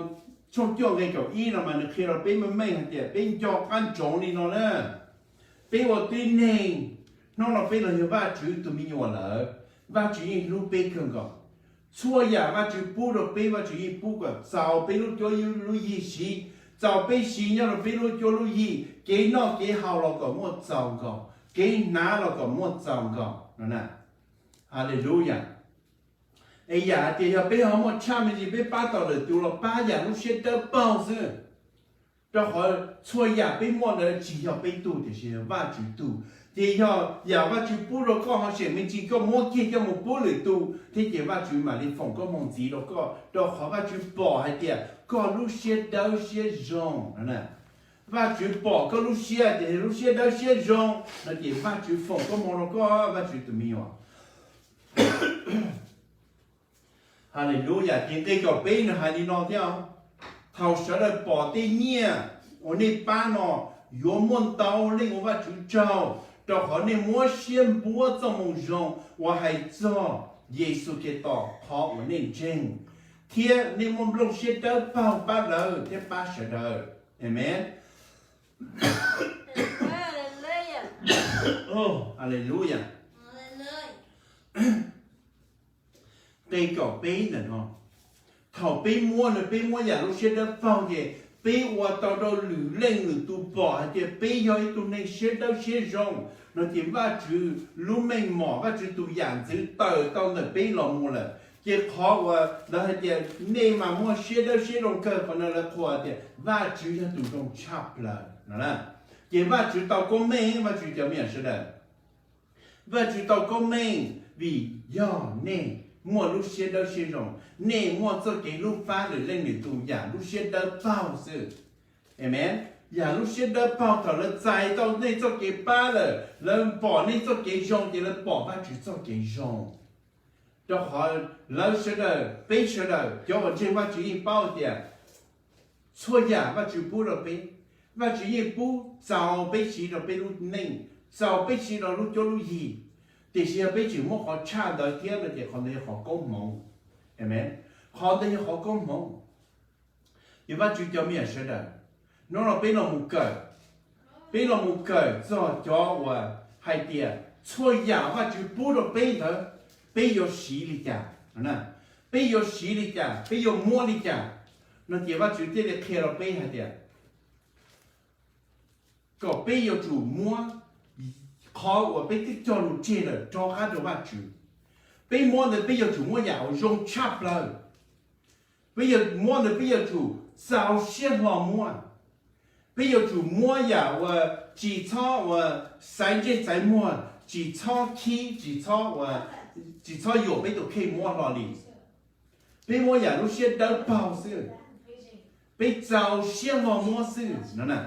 tshooj cuaj nqe kaum ib no mas nws qhia rau peb meej meej hais tias peb nco qab ntsoov li no na, peb ua tib neeg, hnub no peb los yog Vajtswv tus me nyuam lawm, Vajtswv yeej hlub peb kawg nkaus. Txhua yam Vajtswv pub rau peb, Vajtswv yeej pub kom txaus peb lub cuab lub yig siv, txaus peb siv nyob rau peb lub cuab lub yig, kev noj kev haus los kom muaj txaus nkaus, kev hnav los kom muaj txaus nkaus no na. Haleluya. Es yam hais tias yog peb ho muaj tshaj me ntsis peb pab tau lwm tus los pab yam lub siab dawb paug xwb. Rau qhov txhua yam peb muaj ntawd tsis yog peb tug tiam sis yog Vajtswv tug. Ces yog yam Vajtswv pub rau koj ho seem me ntsis koj muab kiag coj mus pub lwm tus thiab ces Vajtswv mam li foom koob hmoov ntxiv rau koj, rau qhov Vajtswv pom hais tias koj lub siab dawb siab zoo no na. Vajtswv pom koj lub siab ces lub siab dawb siab zoo no ces Vajtswv foom koob hmoov rau koj, Vajtswv tus me nyuam. Haleluya. Ces nqe kaum peb nws hais li no thiab, thaum sawv daws pom tej nyiaj uas nej pab no, yuav muaj ntau leej ua Vajtswv tsaug, rau qhov nej muab siab npuab txoj moo zoo uas hais txog Yexus Khetos qhov uas nej ntseeg, thiab nej muaj nplooj siab dawb paug pab lawv thiab pab sawv daws. Amees. Haleluya. Nqe kaum peb ntawm no, thaum peb muab no peb muab yam lub siab dawb paug ces peb ua tau rau lwm leej lwm tus pom hais tias peb yog ib tug neeg siab dawb siab zoo no ces Vajtswv lub meej mom Vajtswv tus yam ntxwv tawm tau ntawm peb los mus lawm. Ces qhov uas lawv hais tias nej mas muaj siab dawb siab zoo kawg, qhov no lawv qhuas tias Vajtswv yog tus zoo tshaj plaws no na. Ces Vajtswv tau koob meej, Vajtswv cov me nyuam sawv daws, Vajtswv tau koob meej vim yog nej muaj lub siab dawb siab zoo, nej muaj txoj kev hlub pab lwm leej lwm tus yam lub siab dawb paug xwb. Amees. Yam lub siab dawb paug thaum lawv txais tau nej txoj kev pab lawm, lawv pom nej txoj kev zoo ces lawv pom Vajtswv txoj kev zoo. Rau qhov lawv sawv daws, peb sawv daws cov uas ntseeg Vajtswv yeej paub tias txhua yam Vajtswv pub rau peb, Vajtswv yeej pub txaus peb siv rau peb lub neej, txaus peb siv rau lub cuab lub yig. Tiam sis yog peb tseem muab qhov tshaj ntawd thiab no ces qhov ntawd yog qhov koob hmoov. Amees. Qhov ntawd yog qhov koob hmoov. Ces Vajtswv cov me nyuam sawv daws, hnub no peb los mus kawm, peb los mus kawm txog cov uas hais tias txhua yam Vajtswv pub rau peb ntawd, peb yuav siv li cas, peb yuav siv li cas, peb yuav muab li cas. No ces Vajtswv thiaj li qhia rau peb hais tias kom peb yuav tsum muab qhov uas peb twb cog lus tseg lawm rov qab rau Vajtswv. Peb muab ntawd peb yuav tsum muab yam uas zoo tshaj plaws. Peb yuav muab ntawd peb yuav tsum txaus siab hlo muab. Peb yuav tsum muab yam uas tsis txhob uas xaiv ntsej xaiv muag, tsis txhob khib, tsis txhob yuam peb tus kheej muab hlo li. Peb muab yam lub siab dawb paug xwb, peb txaus siab hlo muab xwb no.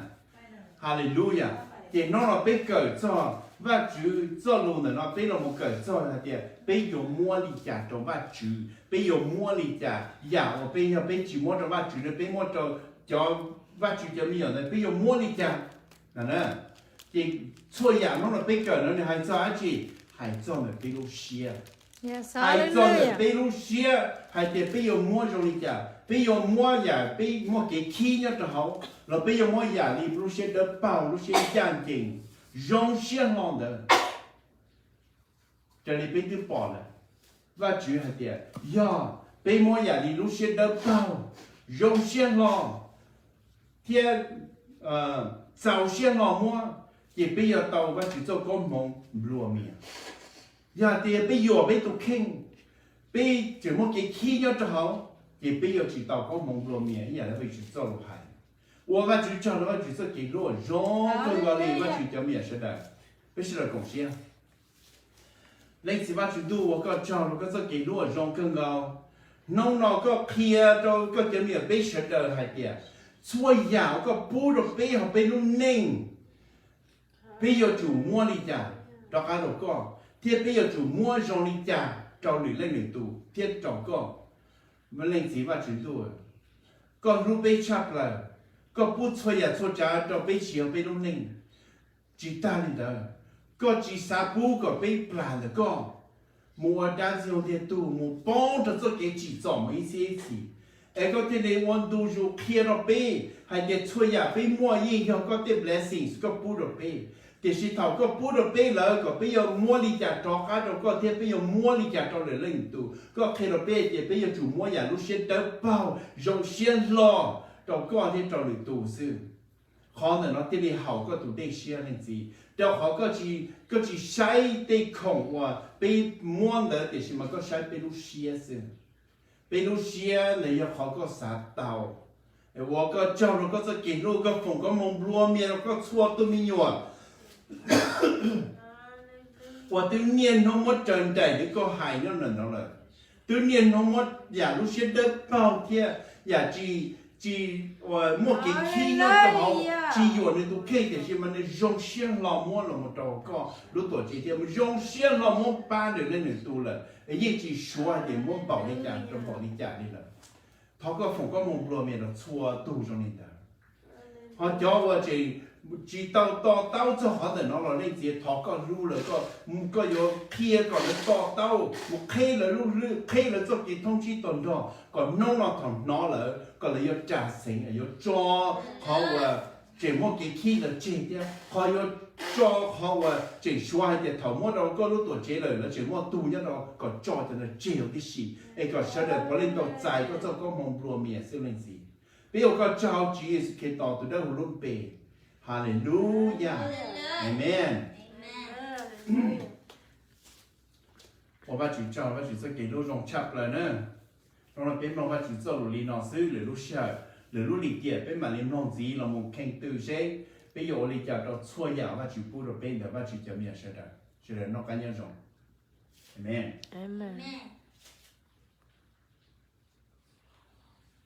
Haleluya. Ces hnub no peb kawm txog Vajtswv txoj lus ntawm no, peb los mus kawm txog hais tias peb yuav muab li cas rau Vajtswv, peb yuav muab li cas yam uas peb yog peb tsis muab rau Vajtswv na, peb muab rau cov, Vajtswv cov me nyuam ntawd peb yuav muab li cas. Ces txhua yam hnub no peb kawm no nws hais txog dab tsi? Hais txog ntawm peb lub siab. Hais txog ntawm peb lub siab hais tias peb yuav muab zoo li cas, peb yuav muab yam peb muaj kev khib nyob rau hauv los peb yuav muab yam li lub siab dawb paug, lub siab ncaj ncees, zoo siab hlo ntawd. Raws li peb twb pom lawm, Vajtswv hais tias yog peb muab yam li lub siab dawb paug, zoo siab hlo thiab txaus siab hlo muab, ces peb yuav tau Vajtswv txoj koob hmoov nplua mias. Yog tias peb yuam peb tus kheej, peb tseem muaj kev khib nyob rau hauv, ces peb yuav tsis tau koob hmoov nplua mias ib yam li Vajtswv txoj lus hais. Ua Vajtswv tsaug rau Vajtswv txoj kev hlub zoo kawg nkaus li Vajtswv cov me nyuam sawv daws. Peb sawv daws koom siab. Leej Txiv Vajtswv ntuj, ua koj tsaug rau koj txoj kev hlub zoo kawg nkaus. Hnub no koj qhia rau koj cov me nyuam peb sawv daws hais tias txhua yam uas koj pub rau peb hauv peb lub neej, peb yuav tsum muab li cas rov qab rau koj, thiab peb yuav tsum muab zoo li cas rau lwm leej lwm tus thiab rau koj. Leej Txiv Vajtswv ntuj, koj hlub peb tshaj plaws, koj pub txhua yam txhua tsav rau peb siv hauv peb lub neej. Tsis tag li ntawd, koj tsis xav pub kom peb plam ntawm koj mus ua dab ntxwg ntiag tug, mus poob rau txoj kev tsim txom mus ib txhiab ib txhis. Es koj thiaj li ua ntu zus qhia rau peb hais tias txhua yam peb muaj yeej yog koj tej blessings koj pub rau peb. Tiam sis thaum koj pub rau peb lawm kom peb yuav muab li cas rov qab rau koj thiab peb yuav muab li cas rau lwm leej tus, koj qhia rau peb hais tias peb yuav tsum muab yam lub siab dawb paug zoo siab hlo rau koj thiab rau lwm tus xwb. Qhov ntawm no thiaj li haum koj tus dej siab leej txiv, rau qhov koj tsis saib tej khoom uas peb muab ntawd tiam sis mas koj saib peb lub siab xwb. Peb lub siab ntawd yog qhov koj xav tau. Ua koj tsaug rau koj txoj kev hlub, koj foom koob hmoov nplua mias rau koj txhua tus me nyuam uas twb niaj hnub muab raws nraim li koj hais nyob ntawm no lawm, twb niaj hnub muab yam lub siab dawb paug thiab yam tsis, tsis muaj kev khib nyob rau hauv, tsis yuam nws tus kheej tiam sis mas nws zoo siab hlo muab los mus rau koj lub tuam tsev thiab zoo siab hlo muab pab lwm leej lwm tus lawm, yeej tsis suav hais tias muab npaum li cas rau npaum li cas li lawm. Thov koj foom koob hmoov nplua mias rau txhua tus zoo li ntawd. Ho cov uas tseem tsis tau to taub txog qhov ntawm no los leej txiv thov koj hlub lawv, koj yuav qhia kom lawv to taub, mus qheb lawv lub hlwb, qheb lawv txoj kev thoob tsib to nrog, kom hnub no thaum hnov lawm kom lawv yuav ras xeev, yuav tso qhov uas tseem muaj kev khib ntawd tseg thiab qhov yuav tso qhov uas tseem suav hais tias thaum muab rau koj lub tuam tsev lawm lawv tseem muaj tug nyob rau, kom tso cov ntawd tseg huv tib si, es kom sawv daws puav leej tau txais koj txoj koob hmoov nplua mias xwb leej txiv. Peb ua koj tsaug Tswv Yexus Khetos tus dawb huv lub npe. Haleluya. Amees. Ua Vajtswv tsaug, Vajtswv txoj kev hlub zoo tshaj plaws na. Hnub no peb mloog Vajtswv txoj lus li no xwb, lwm lub sij hawm, lwm lub lim tiam peb mam li mloog ntxiv los mus kheej twm seb peb yuav ua li cas rau txhua yam Vajtswv pub rau peb ntawm Vajtswv cov me nyuam sawv daws. Sawv daws noj qab nyob zoo. Amees.